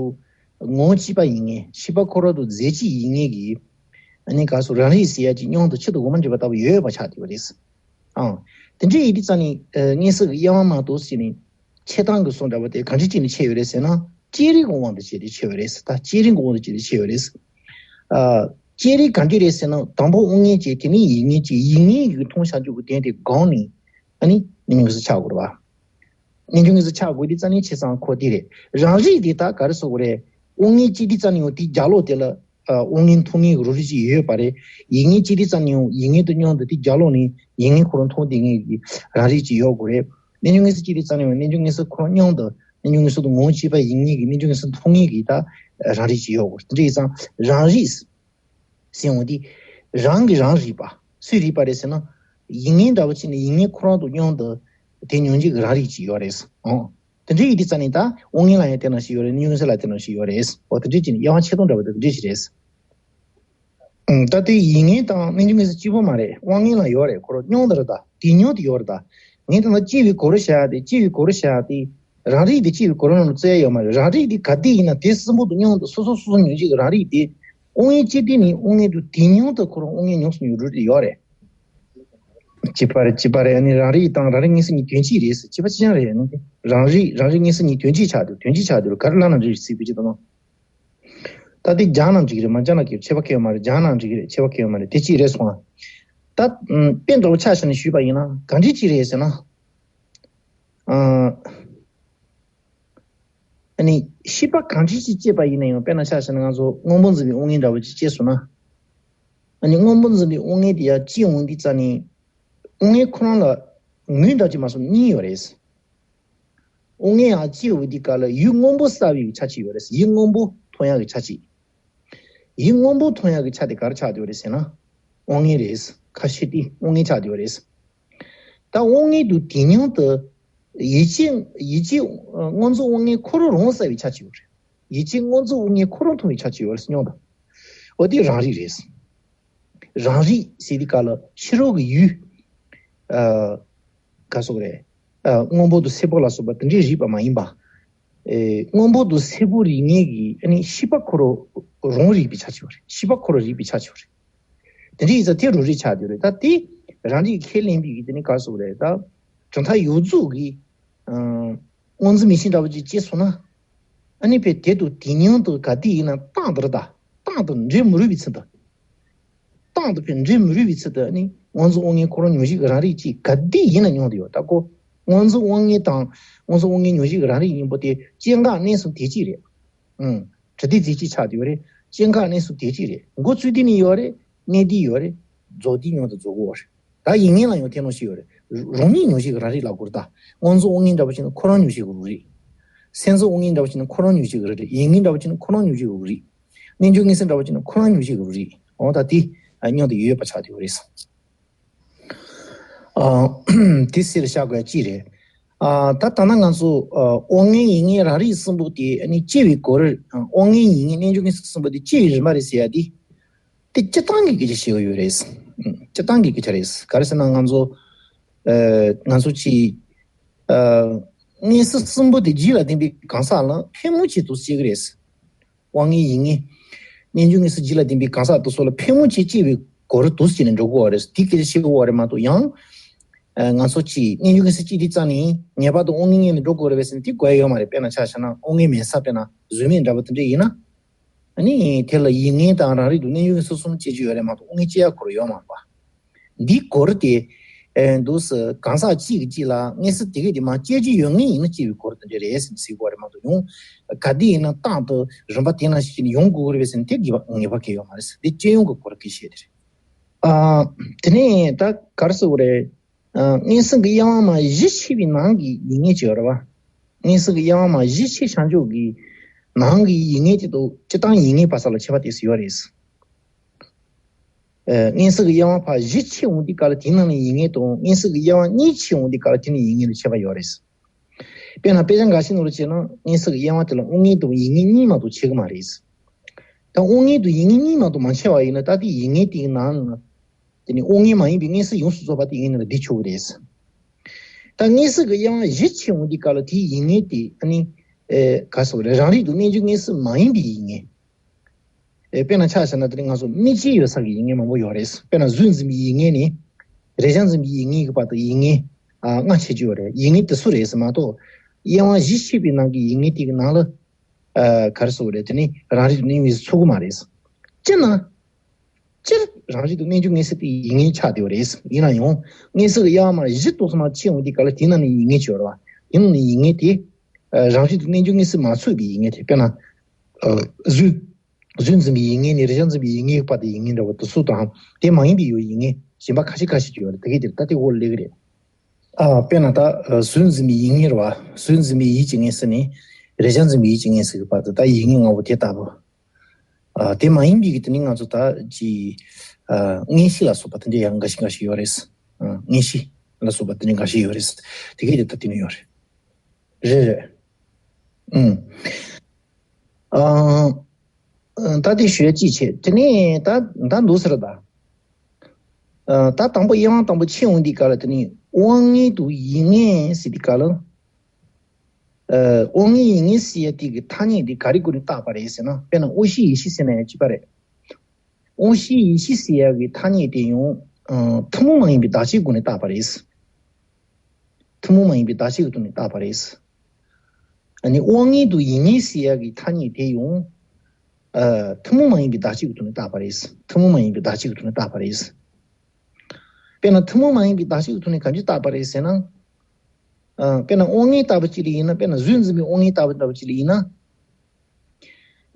ངོ་བོ་གཅིག་པ་ཡིན་ངེས། ཤེས་པ་ཁོ་རང་དུ་རྫས་གཅིག་ཡིན་ངེས་ཀྱི། ཨ་ནི་ག་སོ་རང་རིག་ཟེར་ཡ་གཅིག་མཉམ་དུ་ཆེད་དུ་དགོངས་པ་འགྲིག་པ་ལྟ་བུ་ཡོད་ཡོད་པ་ཆགས་བསྡད་པ་རེད། ཨང་། དེ་འདྲའི་ཡིན་དུས་ཙང་ནི་མངོན་གསལ་གྱི་དབྱེ་བ་མ་གཏོགས་ཟེར་ནས། ཕྱེ་སྟངས་ཀྱི་སོ་འདྲ་བ་དེ་གང་ཅི་ཅི་ནས་ཕྱེ་ཡོད་རེད་ཟེར་ན། བཅད་རིགས་ཀྱི་དབང་དུ་བྱས་ཏེ་ཕྱེ་ཡོད་རེད། ད་བཅད་རིགས་ཀྱི་དབང་དུ་བྱས་ཏེ་ཕྱེ་ཡོད་རེད། ཨ། བཅད་རིགས་གང་འདྲ་རེད་ཟེར་ན་དང་པོ་དབང་མངོན་བྱས། དེ་ནས་ཡིད་མངོན་བྱས། ཡིད་མངོན་གྱི་མཐོང་བྱ་རྒྱུ་གི་དོན་དེ་སྒོམ་ནས་ཨ་ནི་རྣལ་འབྱོར་མངོན་གསལ་ཆགས་དགོས་རེད་བ། རྣལ་འབྱོར་མངོན་གསལ་ཆགས་དགོས་དུས་ཙང་ནི་བྱས་ཙང་ཁོ་དེ་རེད། རང་རིག་དེ་ད་ག་རེ་ཟེར་དགོས་རེད། དབང་མངོན་བྱས་དུས་ཙང་ནི་ཡང་དེའི་རྒྱབ་ལོགས་དེ་ལ། ཨ། དབང་མངོན་མཐོང་མཁན་གྱི་རང་རིག་ཅིག་ཡོད་པ་རེད། ཡིད་མངོན་བྱས་དུས་ཙང་ནི་ཡང་ཡིད་མངོན་དང་མཉམ་དུ་དེའི་རྒྱབ་ལོགས་ནས་ཡིད་མངོན་ཁོ་རང་མཐོང་བསྡད་མཁན་གྱི་རང་རིག་ཅིག་ཡོད་དགོས་རེད། རྣལ་འབྱོར་མངོན་གསལ་བྱས་དུས་ཙང་ནི་ཡང་རྣལ་འབྱོར་མངོན་གསལ་ཁོ་རང་མཉམ་དུ་རྣལ་འབྱོར་མངོན་གསལ་དུ་ངོ་བོ་གཅིག་པ་ཡིན་མཁན་གྱི་རྣལ་འབྱོར་མངོན་གསལ་མཐོང་མཁན་གྱི་ད་རང་རིག་ཅིག་ཡོད་དགོས་རེད། དེ་འདྲ་ཡིན་ཙང་རང་རིག་ཟེར་ཡོང་དུས། རང་གིས་རང་རིག་པ། སུས་རིག་པ་རེད་ཟེར་ན། ཡིད་མངོན་འདྲ་བོ་བྱས་ནས་ཡིད་མངོན་ཁོ་རང་དང་མཉམ་དུ་དེ་མྱོང་བྱེད་ཀྱི་རང་རིག་ཅིག་ཡོད་རེད། ཨོ། དེ་འདྲ་ཡིན་དུས་ཙང་ནི་ད་དབང་མངོན་ལ་ཡང་དེ་ནང་བཞིན་ཡོད་རེད། རྣལ་འབྱོར་མངོན་གསལ་ལ་དེ་ནང་བཞིན་ཡོད་རེད། ཨོ། དེ་འདྲ་བྱས་ནས་དབྱེ་བ་ཕྱེ་སྟངས་འདྲ་བོ་དེ་འདྲ་ཞིག་རེད། ཨང་། ད་དེ་ཡིད་མངོན་དང་རྣལ་འབྱོར་མངོན་གསལ་གཅིག་པོ་མ་རེད། དབང་མངོན་ལ་ཡོད་རེད། ཁོ་རང་མཉམ་དུ་རེད་ད། དེ་མཉམ་དུ་ཡོད་རེད་ད། ངས་ད་ལྟ་སྐྱེ་བའི་སྒོ་རུ་བཞག་ཡ་དེ། སྐྱེ་བའི་སྒོ་རུ་བཞག་ཡ་དེ། རང་རིག་དེ་སྐྱེ་བའི་སྒོ་རུ་ནང་ལ་བཙལ་ཡ་ཡོད་མ་རེད། རང་རིག་དེ་ག་དུས་ཡིན་ན་དེ་གསུམ་པོ་དང་མཉམ་དུ་སོ་སོ་སོ་སོ་མྱོང་བྱེད་ཀྱི་རང་རིག་དེ། དབང་མངོན་སྐྱེ་དུས་ནི་དབང་མངོན་དུ་དེ་མཉམ་དུ་ཁོ་རང་དབང་མངོན་མྱོང་སུ་མྱོང་རུ་དེ་ཡོད་རེད། གཅིག་པ་རེད། གཅིག་པ་རེད། ཨ་ནི་རང་རིག་དང་རང་རིག་མངོན་གསལ་གཉིས་དོན་གཅིག་རེད་ཟེར། གཅིག་པ་གཅིག་རྐྱང་རེད། ཨ་ནི་རང་རིག་རང་རིག་མངོན་གསལ་གཉིས་དོན་གཅིག་ཆགས་འདུག་དོན་གཅིག་ཆགས་འདུག་ག་རེ་ལབ་ན་འགྲིག་རེད་ཟེར་བའི་ཆེད་དུ་ན། ད་དེ་སྦྱང་ན་འགྲིག་རེད། མ་སྦྱང་ན་ཁྱད་པར་ཁྱད་པར་ཡོད་མ་རེད། སྦྱང་ན་འགྲིག་རེད། ཁྱད་པར་ཁྱད་པར་ཡོད་མ་རེད། དེ་གཅིག་རེད་སོང་ང་། ད་དཔེ་འདྲ་བོ་ཆ་བཞག་ནས་ཞུས་པ་ཡིན་ན་ག་འདྲ་ཅིག་རེད་ཟེར་ན། ཨ། ཨ་ནི་ཤེས་པ་གང་ཅི་ཅིག་སྐྱེས་པ་ཡིན་ན་ཡང་། དཔེར་ན་ཆ་བཞག་ན་ང་ཚོ་སྔོན་པོ་འཛིན་པའི་དབང་མངོན་འདྲ་བོ་ཅིག་སྐྱེས་སོང་ན། ཨ་ནི་སྔོན་པོ་འཛིན་པའི་དབང་མངོན་དེ་ཡང་སྐྱེས་འོང་དུས་ཙང་ནི། དབང་མངོན་ཁོ་རང་ལ་ངོས་འདྲ་ཅིག་མ་སོང་གཉིས་ཡོད་རེད། དབང་མངོན་ཡང་སྐྱེས་འོང་དུས་སྐབས་ལ་ཡུལ་སྔོན་པོ་གསལ་བའི་ཆ་གཅིག་ཡོད་རེད། ཡུལ་སྔོན་པོ་མཐོང་ཡག་གི་ཆ་གཅིག་ཡུལ་སྔོན་པོ་མཐོང་ཡག་གི་ཆ་དེ་ག་རེ་ཆགས་བསྡད་ཡོད་རེད་ཟེར་ན། དབང་མངོན་རེད། ཁ་ཤས་དེ་དབང་མངོན་ཆགས་བསྡད་ཡོད་རེད། ད་དབང་མངོན་དུ་དེ་མཉམ་དུ་ཡིད་ཆེས་ཡིད་ཆེས་མངོན་རྫོགས་དབང་མངོན་ཁོ་རང་རང་གསལ་བའི་ཆ་གཅིག་ཡོད་རེད། ཡིད་ཆེས་མངོན་རྫོགས་དབང་མངོན་ཁོ་རང་མཐོང་བའི་ཆ་གཅིག་ཡོད་རེད་ཟེར་མཉམ་དུ། འོ་དེ་རང་རིག་རེད། རང་རིག་ཟེར་དུས་སྐབས་ལ་ཕྱི་རོལ་གྱི་ཡུལ། ཨ། ག་སོགས་རེད། ཨ། སྔོན་པོ་དང་སེར་པོ་ལ་སོགས་པ་དེ་འདྲའི་རིག་པ་མ་ཡིན་པ། ཨེ། སྔོན་པོ་དང་སེར་པོ་རིག་མཁན་གྱི་ཨ་ནི་ཤེས་པ་ཁོ་རང་རང་རིག་པའི་ཆ་གཅིག་རེད། ཤེས་པ་ཁོ་རང་རིག་པའི་ཆ་གཅིག་རེད། དེ་འདྲ་ཡིན་ཙང་དེ་རང་རིག་ཆགས་བསྡད་རེད། ད་དེ་རང་རིག་ཁས་ལེན་པའི་གི་དེ་ནི་ག་སོགས་རེད། ད་གྲུབ་མཐའ་ཡོངས་རྫོགས་ཀྱི། ཨ། སྔོ་འཛིན་མིག་ཤེས་འདྲ་བོ་ཅིག་སྐྱེས་སོང་ན། ཨ་ནི་ཕའི་དེ་དང་དེ་མཉམ་དུ་ག་དུས་ཡིན་ན་རྟག་ཏུ་རེད་ད། རྟག་ཏུ་འབྲལ་མི་རུང་བའི་ཚུལ་དུ། རྟག་ཏུ་ཕའི་འབྲལ་མི་རུང་བའི་ཚུལ་དུ་ཨ་ནི་སྔོ་འཛིན་དབང་མངོན་ཁོ་རང་མྱོང་བྱེད་ཀྱི་རང་རིག་ཅིག་ག་དུས་ཡིན་ན་མྱོང་དུ་ཡོད། ད་ཁོ་སྔོ་འཛིན་དབང་མངོན་དང་སྔོ་འཛིན་དབང་མངོན་མྱོང་བྱེད་ཀྱི་རང་རིག་གཉིས་པོ་དེ་སྐྱེ་འགག་གནས་གསུམ་དེ་གཅིག་རེད། ཨང་། གྲུབ་མཐའ་རྫས་གཅིག་ཆགས་བསྡད་ཡོད་རེད། སྐྱེ་འགག་གནས་གསུམ་དེ་གཅིག་རེད། འགོ་ཚུགས་དུས་ནས་ཡོད་རེད། གནས་དུས་ཡོད་རེད། རྫོགས་དུས་མཉམ་དུ་རྫོགས་ཀྱི་ཡོད་རེད། ད་ཡིད་མངོན་ལ་ཡང་དེ་ནང་བཞིན་ཡོད་རེད། རང་ཉིད་མྱོང་བྱེད་ཀྱི་རང་རིག་ལབ་དགོས་རེད་ད། སྔོ་འཛིན་དབང་མངོན་འདྲ་བོ་བྱས་ན་ཁོ་རང་མྱོང་བྱེད་ཀྱི་རང་རིག་སེམས་ཙམ་དབང་མངོན་འདྲ་བོ་བྱས་ན་ཁོ་རང་མྱོང་བྱེད་ཀྱི་རང་རིག་ཡིད་མངོན་འདྲ་བོ་བྱས་ན་ཁོ་རང་མྱོང་བྱེད་ཀྱི་རང་རིག་རྣལ་འབྱོར་མངོན་གསལ་འདྲ་བོ་བྱས་ན་ཁོ་རང་མྱོང་བྱེད་ཀྱི་རང་རིག་འོ་ད་དེ་མཉམ་དུ་ཡོད་པ་ཆགས་བསྡད་ཡོད་རེད། ཨ། དེ་སེལ་བྱ་དགོས་ཅི་རེད། ཨ། ད་ད་ལྟ་ང་ཚོ་ཨ་དབང་མངོན་ཡིད་མངོན་རང་རིག་གསུམ་པོ་དེ་ཨ་ནི་སྐྱེ་བའི་སྐོར། ཨ། དབང་མངོན་ཡིད་མངོན་རྣལ་འབྱོར་མངོན་གསལ་གསུམ་པོ་དེ་སྐྱེ་བའི་རིམ་པ་རེད་ཟེར་ཡ་དེ། དེ་སྤྱིར་བཏང་གི་སྐད་ཆ་བཤད་ཀྱི་ཡོད་རེད། ཨ། སྤྱིར་བཏང་གི་སྐད་ཆ་རེད། ག་རེ་ཟེར་ན་ང་ཚོ་ཨ་ང་ཚོ་ཅིག་ཨ་མངོན་གསལ་གསུམ་པོ་དེ་རྒྱུད་ལ་ལྡན་པའི་གང་ཟག་ལ་ཕན་མོ་ཆེ་འདུག་བཤད་ཀྱི་རེད། དབང་མངོན་ཡིད་མངོན། རྣལ་འབྱོར་མངོན་གསལ་རྒྱུད་ལ་ལྡན་པའི་གང་ཟག་དེ་ཚོ་ལ་ཕན་མོ་ཆེ་སྐྱེ་བའི་སྐོར་དུ་བྱས་ནས་འགྲོ་དགོས་པ་རེད། དེ་སྐད་ཆ་བཤད་དགོས་པ་རེད་མ་གཏོགས་ཡང་། ཨ། ང་ཚོ་ཅིག་རྣལ་འབྱོར་མངོན་གསལ་སྐྱེས་དུས་ཙམ་ནས་ངེས་པར་དུ་དབང་མངོན་ངེས་ནས་འགྲོ་དགོས་རེད་པས་ཟེར་ན་དེ་དགོས་ཡ་ཡོད་མ་རེད། དཔེར་ན་ཆ་བཞག་ན་དབང་མངོན་མེད་ས་དཔེར་ན་བཟོད་མེད་འདྲ་པོ་དེ་འདྲ་ཡིན་ན། ཨ་ནི་དེ་ལ་ཡིད་མངོན་དང་རང་རིག་ཏུ་རྣལ་འབྱོར་མངོན་གསལ་གསུམ་སྐྱེ་རྒྱུ་ཡོད་རེད་མ་གཏོགས་དབང་མངོན་སྐྱེ་ཡ་ཁོ་རང་ཡོད་མ་རེད་པ། འདིའི་སྐོར་དེ། ཨེ། འདུག་སེ་གང་ཟག་གཅིག་གིས་གཅིག་ལ་མངོན་གསལ་དེ་གས་དེ་མ་སྐྱེ་རྒྱུ་ཡོད་ངེས་ཡིན་ན་སྐྱེ་བའི་སྐོར་དེ་འདྲ་རེད་ཟེར་ཟེར་དགོས་རེད་མ་གཏོགས་ཡང་ག་དུས་ཡིན་ན་རྟག་ཏུ་རིམ་པ་དེ་ནང་བཞིན་ཡོང་དགོས་རེད་པས་ཟེར་ན་དེ་ངེས་པ་ངེས་པ་གང་ཡང་ཡོད་མ་རེད་ཟེར། འདི་སྤྱོད་ཡོན་གྱི་སྐོར་གྱི་བཤད་དེ་རེད། ཨ། དེ་ནས་ད་ག་རེ་ཟེར་དགོས་རེད། ཨ། མངོན་གསལ་གྱི་དབྱེ་བ་མ་བཞི་ཕྱེ་བའི་ནང་གི་ཡིད་མངོན་ཅིག་ཡོད་རེད་བ། མངོན་གསལ་གྱི་དབྱེ་བ་མ་བཞི་ཕྱེ་བྱང་ཆུབ་ཀྱི་ནང་གི་ཡིད་མངོན་དེ་དང་སྤྱིར་བཏང་ཡིད་མངོན་པ་ས་ལ་ཁྱད་པར་དེ་ཚོ་ཡོད་རེད། ཨ། མངོན་གསལ་གྱི་དབྱེ་བ་ཕར་བཞི་ཕྱེ་འོང་དུས་སྐབས་ལ་དེའི་ནང་ནས་ཡིད་མངོན་དང་མངོན་གསལ་གྱི་དབྱེ་བ་གཉིས་ཕྱེ་འོང་དུས་སྐབས་ལ་དེ་ནས་ཡིད་མངོན་དུ་ཁྱད་པར་ཡོད་རེད། དཔེར་ན་དཔེ་ཆ་འགའ་ཞིག་ནང་ལ་བྱས་ན་མངོན་གསལ་གྱི་དབྱེ་བ་དེ་ལ་དབང་མངོན་དང་ཡིད་མངོན་གཉིས་མ་གཏོགས་ཕྱེ་གི་མ་རེད། ད་དབང་མངོན་དང་ཡིད་མངོན་གཉིས་མ་གཏོགས་མ་ཕྱེ་བ་ཡིན་ན་ད་དེ་ཡིད་མངོན་དེའི་ནང་ན། དེ་ནི་དབང་མངོན་མ་ཡིན་པའི་མངོན་གསལ་ཡོངས་སུ་རྫོགས་པ་དེ་ཡིན་ནི་ལ་འདི་ཆོག་གི་རེད། ད་མངོན་གསལ་གྱི་དབྱེ་བ་བཞི་ཕྱེ་འོང་དུས་སྐབས་ལ་དེའི་ཡིན་ངེས་དེ་ཨ་ནི་ཨེ་ག་རེ་ཟེར་དགོས་རེད། རང་རིག་ཏུ་རྣལ་འབྱོར་མངོན་གསལ་མ་ཡིན་པའི་ཡིན་ངེས། ཨེ་དཔེར་ན་ཆ་བཞག་ན་དེ་ནི་ང་ཚོ་དམིགས་བཅས་ཡོད་ས་གི་ཡིན་ངེས་མང་པོ་ཡོད་རེད། དཔེར་ན་གཟུགས་འཛིན་པའི་ཡིན་ངེས་ནས་རེག་བྱ་འཛིན་པའི་ཡིན་ངེས་ཀྱི་བར་དུ་ཡིན་ངེས་ཨ་ལྔ་ཕྱེ་རྒྱུ་ཡོད་རེད། ཡིན་ངེས་དེ་སུ་རེད་ཟེར་མ་གཏོགས་དབྱེ་བ་བཞི་ཕྱེ་བའི་ནང་གི་ཡིན་ངེས་དེ་གི་ནང་ལ་ཨ་ག་རེ་ཟེར་དགོས་རེད། དེ་ནི་རང་རིག་ཏུ་གནས་ཡོང་ཚུགས་ཀྱི་མ་རེད། སྤྱིར་ན། སྤྱིར་རང་རིག་ཏུ་རྣལ་འབྱོར་མངོན་གསལ་དེ་ཡིན་ངེས་ཆགས་བསྡད་ཡོད་རེད། ཡིན་ན་ཡང་མངོན་གསལ་གྱི་དབྱེ་བ་མར་བཞི་ཏོག་ཙམ་མར་ཕྱེ་འོང་དུས་སྐབས་ལ་དེའི་ནང་ནས་ཡིན་ངེས་ཅིག་ཡོད་རེད་བ། དེའི་ནང་ནས་ཡིན་ངེས་དེ་རང་རིག་ཏུ་རྣལ་འབྱོར་མངོན་གསལ་མ་ཚུད་པའི་ཡིན་ངེས་དེ། དཔེར་ན་གཟུགས་གཟུགས་འཛིན་པའི་ཡིན་ངེས་ནས་རེག་བྱ་འཛིན་པའི་ཡིན་ངེས་བར་དུ་ཡིན་ངེས་འདྲ་བོ་དེ་ཚོ་དང་དེ་མ་ཡིན་པའི་ཡོད་ཡིན་ངེས་གཞན་པ་ཁ་ཤས་ཁ་ཤས་ཅིག་ཡོད་རེད། དེ་གས་དེར་ད་དེ་འོག་ལ་སླེབས་ཀྱི་རེད། ཨ་དཔེར་ན་ད་གཟུགས་འཛིན་པའི་ཡིད་ངེས་རེད་བ། གཟུགས་འཛིན་པའི་ཡིད་ཀྱི་ངེས་གསལ་ནས་རེག་བྱ་འཛིན་པའི་ཡིད་ཀྱི་ངེས་གསལ་གྱི་བར་དུ་ད་ཡིད་ངེས་ལྔ་པོ་དེ་ལྟ་བུ། ཨ་དེ་མ་ཡིན་པའི་གི་དེ་ནི་ང་ཚོ་ད་ཅི་ཨ་མངོན་ཤེས་ལ་སོགས་པ་དེ་འདྲ་ཡང་འགའ་ཞིག་འགའ་ཞིག་ཡོད་རེད། ཨ་མངོན་ཤེས་ལ་སོགས་པ་དེ་འདྲ་འགའ་ཞིག་ཡོད་རེད། དེ་གས་དེ་ད་དེ་ནི་ཡོད་རེད། རེད་རེད། ཨུམ། ཨ་ད་དེ་ཞུ་ཡ་ཅི་བྱེད། དེ་ནས་ད་ད་འདུག་ཟེར་ད། ཨ་ད་དང་པོ་དབྱེ་བ་དང་པོ་ཕྱེ་འོང་དུས་སྐབས་ལ་དེ་ནི་དབང་མངོན་དུ་ཡིད་ངེས་ཟེར་དུས་སྐབས་ལ། ཨ་དབང་མངོན་ཡིད་ངེས་ཟེར་ཡ་དེ་གི་ཐ་སྙད་དེ་ག་རེ་སྒོ་ནས་བཏགས་པ་རེད་ཟེར་ན། དཔེར་ན་དབང་ཤེས་ཡིད་ཤེས་ཟེར་ན་ཡང་གཅིག་པ་རེད། དབང་ཤེས་ཡིད་ཤེས་ཟེར་ཡ་གི་ཐ་སྙད་དེ་ཡང་ཨ་ཐུན་མོང་མ་ཡིན་པའི་བདག་ཆོས་སྒོ་ནས་བཏགས་པ་རེད། ཐུན་མོང་མ་ཡིན་པའི་བདག་ཆོས་ཀྱི་ཐོག་ནས་བཏགས་པ་རེད། ཨ་ནི་དབང་མངོན་དུ་ཡིད་ངེས་ཟེར་ཡ་གི་ཐ་སྙད་དེ་ཡང་ཨ་ཐུན་མོང་མ་ཡིན་པའི་བདག་ཆོས་ཀྱི་ཐོག་ནས་བཏགས་པ་རེད། ཐུན་མོང་མ་ཡིན་པའི་བདག་ཆོས་ཀྱི་ཐོག་ནས་བཏགས་པ་རེད། དཔེར་ན་ཐུན་མོང་མ་ཡིན་པའི་བདག་ཆོས་ཀྱི་ཐོག་ནས་གང་ཅི་བཏགས་པ་རེད་ཟེར་ན། ཨ་དཔེར་ན་དབང་མངོན་ལྟ་བུ་ཅིག་ལ་ཡིན་ན། དཔེར་ན་གཟུགས་འཛིན་པའི་དབང་མངོན་ལྟ་བུ་ལྟ་བུ་ཅིག་ལ་ཡིན་ན།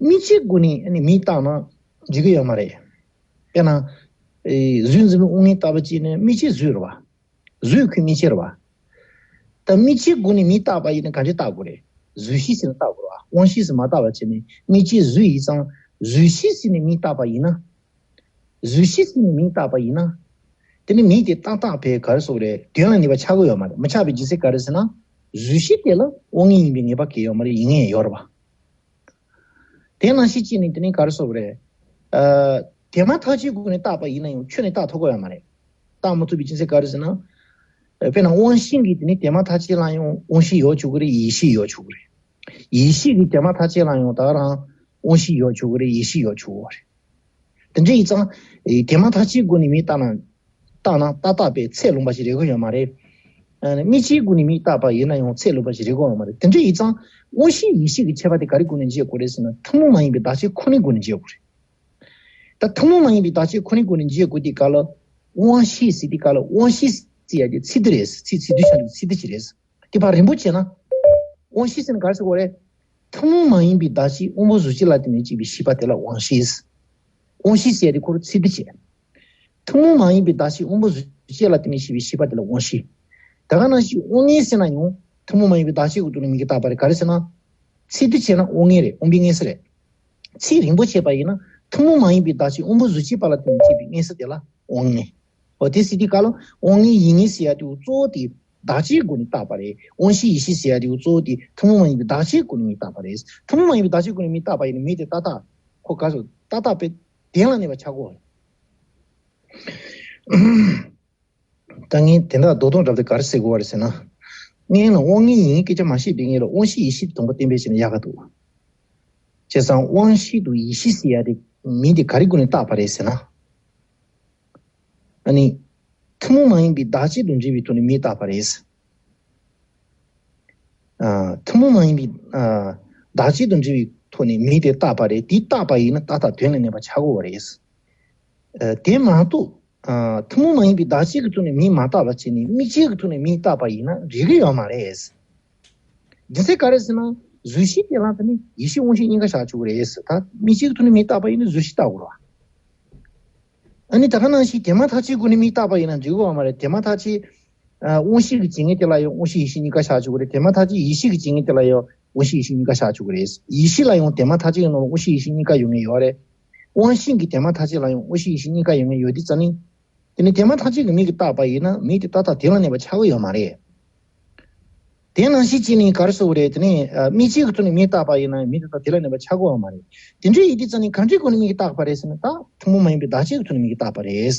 དམིགས་བྱའི་སྒོ་ནས་ཨ་ནི་མིང་བཏགས་ན་འགྲིག་གི་ཡོད་མ་རེད། དཔེར་ན་ཨེ་གཟུགས་འཛིན་པའི་དབང་མངོན་ལྟ་བུ་ཅིག་ནི་དམིགས་བྱའི་གཟུགས་རེད་བ། གཟུགས་ཁོའི་དམིགས་བྱ་རེད་བ། ད་དམིགས་བྱའི་སྒོ་ནས་མིང་བཏགས་པ་ཡིན་ན་གང་ཅི་བཏགས་དགོས་རེད། གཟུགས་ཤེས་ཟེར་ན་བཏགས་དགོས་རེད་བ། དབང་ཤེས་ཟེར་མ་བཏགས་པ་བྱས་ནས་དམིགས་བྱའི་གཟུགས་ཡིན་ཙང་། གཟུགས་ཤེས་ཟེར་ནས་མིང་བཏགས་པ་ཡིན་ན། གཟུགས་ཤེས་ཟེར་ནས་མིང་བཏགས་པ་ཡིན་ན། དེ་ནི་མིང་དེ་ཏག་ཏག་བས་ག་རེ་ཟེར་དགོས་རེད། དོན་ལ་ངེས་པ་ཆགས་ཀྱི་ཡོད་མ་རེད། མི་ཆགས་པའི་རྒྱུ་མཚན་ག་རེ་ཟེར་ན། གཟུགས་ཤེས་དེ་ལ་དབང་མངོན་ཡིན་པའི་ངེས་པ་གང་ཡང་ཡོད་མ་རེད། ཡིན་ངེས་ཡོད་རེད་བ། དེ་ནང་བཞིན་བྱས་ནས་དེ་ནི་ག་རེ་ཟེར་དགོས་རེད། ཨ་དེ་མ་ཐག་ཆོད་སྒོ་ནས་བཏགས་པ་ཡིན་ན་ཡང་ཁྱོན་ནས་བཏགས་ཐུབ་ཀྱི་ཡོད་མ་རེད། བཏགས་མ་ཐུབ་པའི་རྒྱུ་མཚན་ག་རེ་ཟེར་ན། ཨ་དཔེར་ན་དབང་ཤེས་ཀྱི་དེ་ནི་དེ་མ་ཐག་ཆོད་ལ་ཡང་དབང་ཤེས་ཡོད་ཆོག་གི་རེད། ཡིད་ཤེས་ཡོད་ཆོག་གི་རེད། ཡིད་ཤེས་ཀྱི་དེ་མ་ཐག་ཆོད་ལ་ཡང་ད་ག་རང་དབང་ཤེས་ཡོད་ཆོག་གི་རེད། ཡིད་ཤེས་ཡོད་ཆོག་གི་རེད། དེ་འདྲ་ཡིན་ཙང་། ཨེ་དེ་མ་ཐག་ཆོད་སྒོ་ནས་མིང་བཏགས་ན། བཏགས་ན་ཏག་ཏག་པས་ཚད་ལོན་པ་ཞིག་རེད་གི་ཡོད་མ་རེད། ཨ་ནི་དམིགས་བྱའི་སྒོ་ནས་མིང་བཏགས་པ་ཡིན་ན་ཡང་ཚད་ལོན་པ་ཞིག་རེད་གི་ཡོད་མ་རེད། དེ་འདྲ་ཡིན་ཙང་དབང་ཤེས་ཡིད་ཤེས་ཀྱི་ཁྱད་པར་དེ་ག་རེ་སྒོ་ནས་འབྱེད་དགོས་རེད་ཟེར་ན། ཐུན་མོང་མ་ཡིན་པའི་བདག་ཆོས་ཁོ་ནའི་སྒོ་ནས་འབྱེད་དགོས་རེད། ད་ཐུན་མོང་མ་ཡིན་པའི་བདག་ཆོས་ཁོ་ནའི་སྒོ་ནས་འབྱེད་དགོས་དུས་སྐབས་ལ། དབང་ཤེས་ཟེར་དུས་སྐབས་ལ་དབང་ཤེས་ཟེར་ཡ་དེ་ཚིག་དེ་རེད། ཚིག་ཚིག་དུས་ཆ་འདུག་ཚིག་དེ་ཅི་རེད། དེ་ཕར་རིང་པོ་བྱས་ན། དབང་ཤེས་ཟེར་ན་ག་རེ་ཟེར་དགོས་རེད། ཐུན་མོང་མ་ཡིན་པའི་བདག་ཆོས་དབང་པོ་གཟུགས་ཅན་ལ་བརྟེན་ནས་སྐྱེས་པའི་ཤེས་པ་དེ་ལ་དབང་ཤེས། དབང་ཤེས་ཟེར་ཡ་དེ་ཁོ་རང་ཚིག་དེ་བྱས། ཐུན་མོང་མ་ཡིན་པའི་བདག་ཆོས་དབང་པོ་གཟུགས་ཅན་ལ་བརྟེན་ནས་སྐྱེས་པའི་ཤེས་པ་དེ་ལ་དབང་ཤེས། ད་ག་ནང་བཞིན་དབང་མངོན་ཟེར་ན་ཡང་ཐུན་མོང་མ་ཡིན་པའི་བདག་ཆོས་ཀྱི་ཐོག་ནས་མིང་གིས་བཏགས་པ་རེད། ག་རེ་ཟེར་ན། ཚིག་དེ་བྱས་ན་དབང་མངོན་རེད། དབང་པོའི་མངོན་གསལ་རེད། ཚིག་རིང་པོ་བྱས་པ་ཡིན་ན་ཐུན་མོང་མ་ཡིན་པའི་བདག་ཆོས་དབང་པོ་གཟུགས་ཅན་པ་ལ་བརྟེན་ནས་སྐྱེས་པའི་མངོན་གསལ་དེ་ལ་དབང་མངོན། འོ་དེ་ཟེར་དུས་སྐབས་ལ་དབང་མངོན་ཡིད་མངོན་ཟེར་ཡ་དེ་གཙོ་བོ་དེ་བདག་ཆོས་སྒོ་ནས་བཏགས་པ་རེད། དབང་ཤེས་ཡིད་ཤེས་ཟེར་ཡ་དེ་གཙོ་བོ་དེ་ཐུན་མོང་མ་ཡིན་པའི་བདག་ཆོས་སྒོ་ནས་མིང་བཏགས་པ་རེད། ཐུན་མོང་མ་ཡིན་པའི་བདག་ཆོས་སྒོ་ནས་མིང་བཏགས་པ་ཡིན་ན་མིང་དེ་ཏག་ཏག་ཁོ་ག་ཚོད་ཏག་ཏག་པས་གཏན་ལ་གནས་པ་ཆགས་དགོས། ད་ངས་དེ་འདྲ་རྡོག་རྡོག་འདྲ་པོ་དེ་ག་རེ་ཟེར་དགོས་པ་རེད་ཟེར་ན། སྔོན་ལ་དབང་མངོན་ཡིད་མངོན་སྐད་ཆ་མ་བཤད་པའི་སྔོན་ལ་དབང་ཤེས་ཡིད་ཤེས་དེ་དང་པོ་གཏན་འབེབས་བྱས་ན་ཡག་ག་འདུག་བྱས་ཙང་དབང་ཤེས་དང་ཡིད་ཤེས་ཟེར་ཡ་དེ་མིང་དེ་ག་རེ་སྒོ་ནས་བཏགས་པ་རེད་ཟེར་ན། ཨ་ནི། ཐུན་མོང་མ་ཡིན་པའི་བདག་ཆོས་དང་འབྲེལ་བའི་ཐོག་ནས་མིང་བཏགས་པ་རེད། ཨ་ཐུན་མོང་མ་ཡིན་པའི་ཨ་བདག་ཆོས་དང་འབྲེལ་བའི་ཐོག་ནས་མིང་དེ་བཏགས་པ་རེད། དེ་བཏགས་པ་ཡིན་ན་ཏག་ཏག་དོན་ལ་གནས་པ་ཆགས་དགོས་པ་རེད། ཨ་དེ་མ་གཏོགས། ཨ་ཐུན་མོང་མ་ཡིན་པའི་བདག་ཆོས་ཀྱི་ཐོག་ནས་མིང་མ་བཏགས་པ་བྱས་ནས་དམིགས་བྱའི་གི་ཐོག་ནས་མིང་བཏགས་པ་ཡིན་ན་འགྲིག་གི་ཡོད་མ་རེད། རྒྱུ་མཚན་ག་རེ་ཟེར་ན། གཟུགས་ཤེས་དེ་ལ་ད་ནི་ཡིད་ཤེས་དབང་ཤེས་གཉིས་ཀ་བཞག་ཆོག་གི་རེད། ད་དམིགས་བྱའི་གི་ཐོག་ནས་མིང་བཏགས་པ་ཡིན་ན་གཟུགས་ཤེས་བཏགས་དགོས་རེད་བ། ཨ་ནི་ད་ག་ནང་བཞིན་དེ་མ་ཐག་ཆོད་སྒོ་ནས་མིང་བཏགས་པ་ཡིན་ན་འགྲིག་གི་ཡོད་མ་རེད། དེ་མ་ཐག་ཆོད། ཨ་དབང་ཤེས་ཀྱི་བྱེད་ངེས་དེ་ལ་ཡང་དབང་ཤེས་ཡིད་ཤེས་གཉིས་ཀ་བཞག་ཆོག་གི་རེད། དེ་མ་ཐག་ཆོད་ཡིད་ཤེས་ཀྱི་བྱེད་ངེས་དེ་ལ་ཡང་དབང་ཤེས་ཡིད་ཤེས་གཉིས་ཀ་བཞག་ཆོག་གི་རེད། ཡིད་ཤེས་ལ་ཡང་དེ་མ་ཐག་ཆོད་ཀྱི་ནང་ལ་དབང་ཤེས་ཡིད་ཤེས་གཉིས་ཀ་ཡོད་ངེས་ཡོད་རེད། དབང་ཤེས་ཀྱི་དེ་མ་ཐག་ཆོད་ལ་ཡང་དབང་ཤེས་ཡིད་ཤེས་གཉིས་ཀ་ཡོད་ངེས་ཡོད་དུས་ཙ་ནི། དེ་ནི་དེ་མ་ཐག་ཆོད་ཀྱི་མིང་གིས་བཏགས་པ་ཡིན་ན་མིང་དེ་ཏག་ཏག་དོན་ལ་གནས་པ་ཆགས་ཀྱི་ཡོད་མ་རེད། དེ་ནང་བཞིན་བྱས་ནས་ག་རེ་ཟེར་དགོས་རེད། དེ་ནི་ཨ་དམིགས་བྱའི་གི་ཐོག་ནས་མིང་བཏགས་པ་ཡིན་ན་མིང་དེ་ཏག་ཏག་དོན་ལ་གནས་པ་ཆགས་ཀྱི་ཡོད་མ་རེད། དེ་འདྲ་ཡིན་དུས་ཙ་ནི་གང་འདྲའི་སྒོ་ནས་མིང་གིས་བཏགས་པ་རེད་ཟེར་ན། ད་ཐུན་མོང་མ་ཡིན་པའི་བདག་ཆོས་ཀྱི་ཐོག་ནས་མིང་གིས་བཏགས་པ་རེད།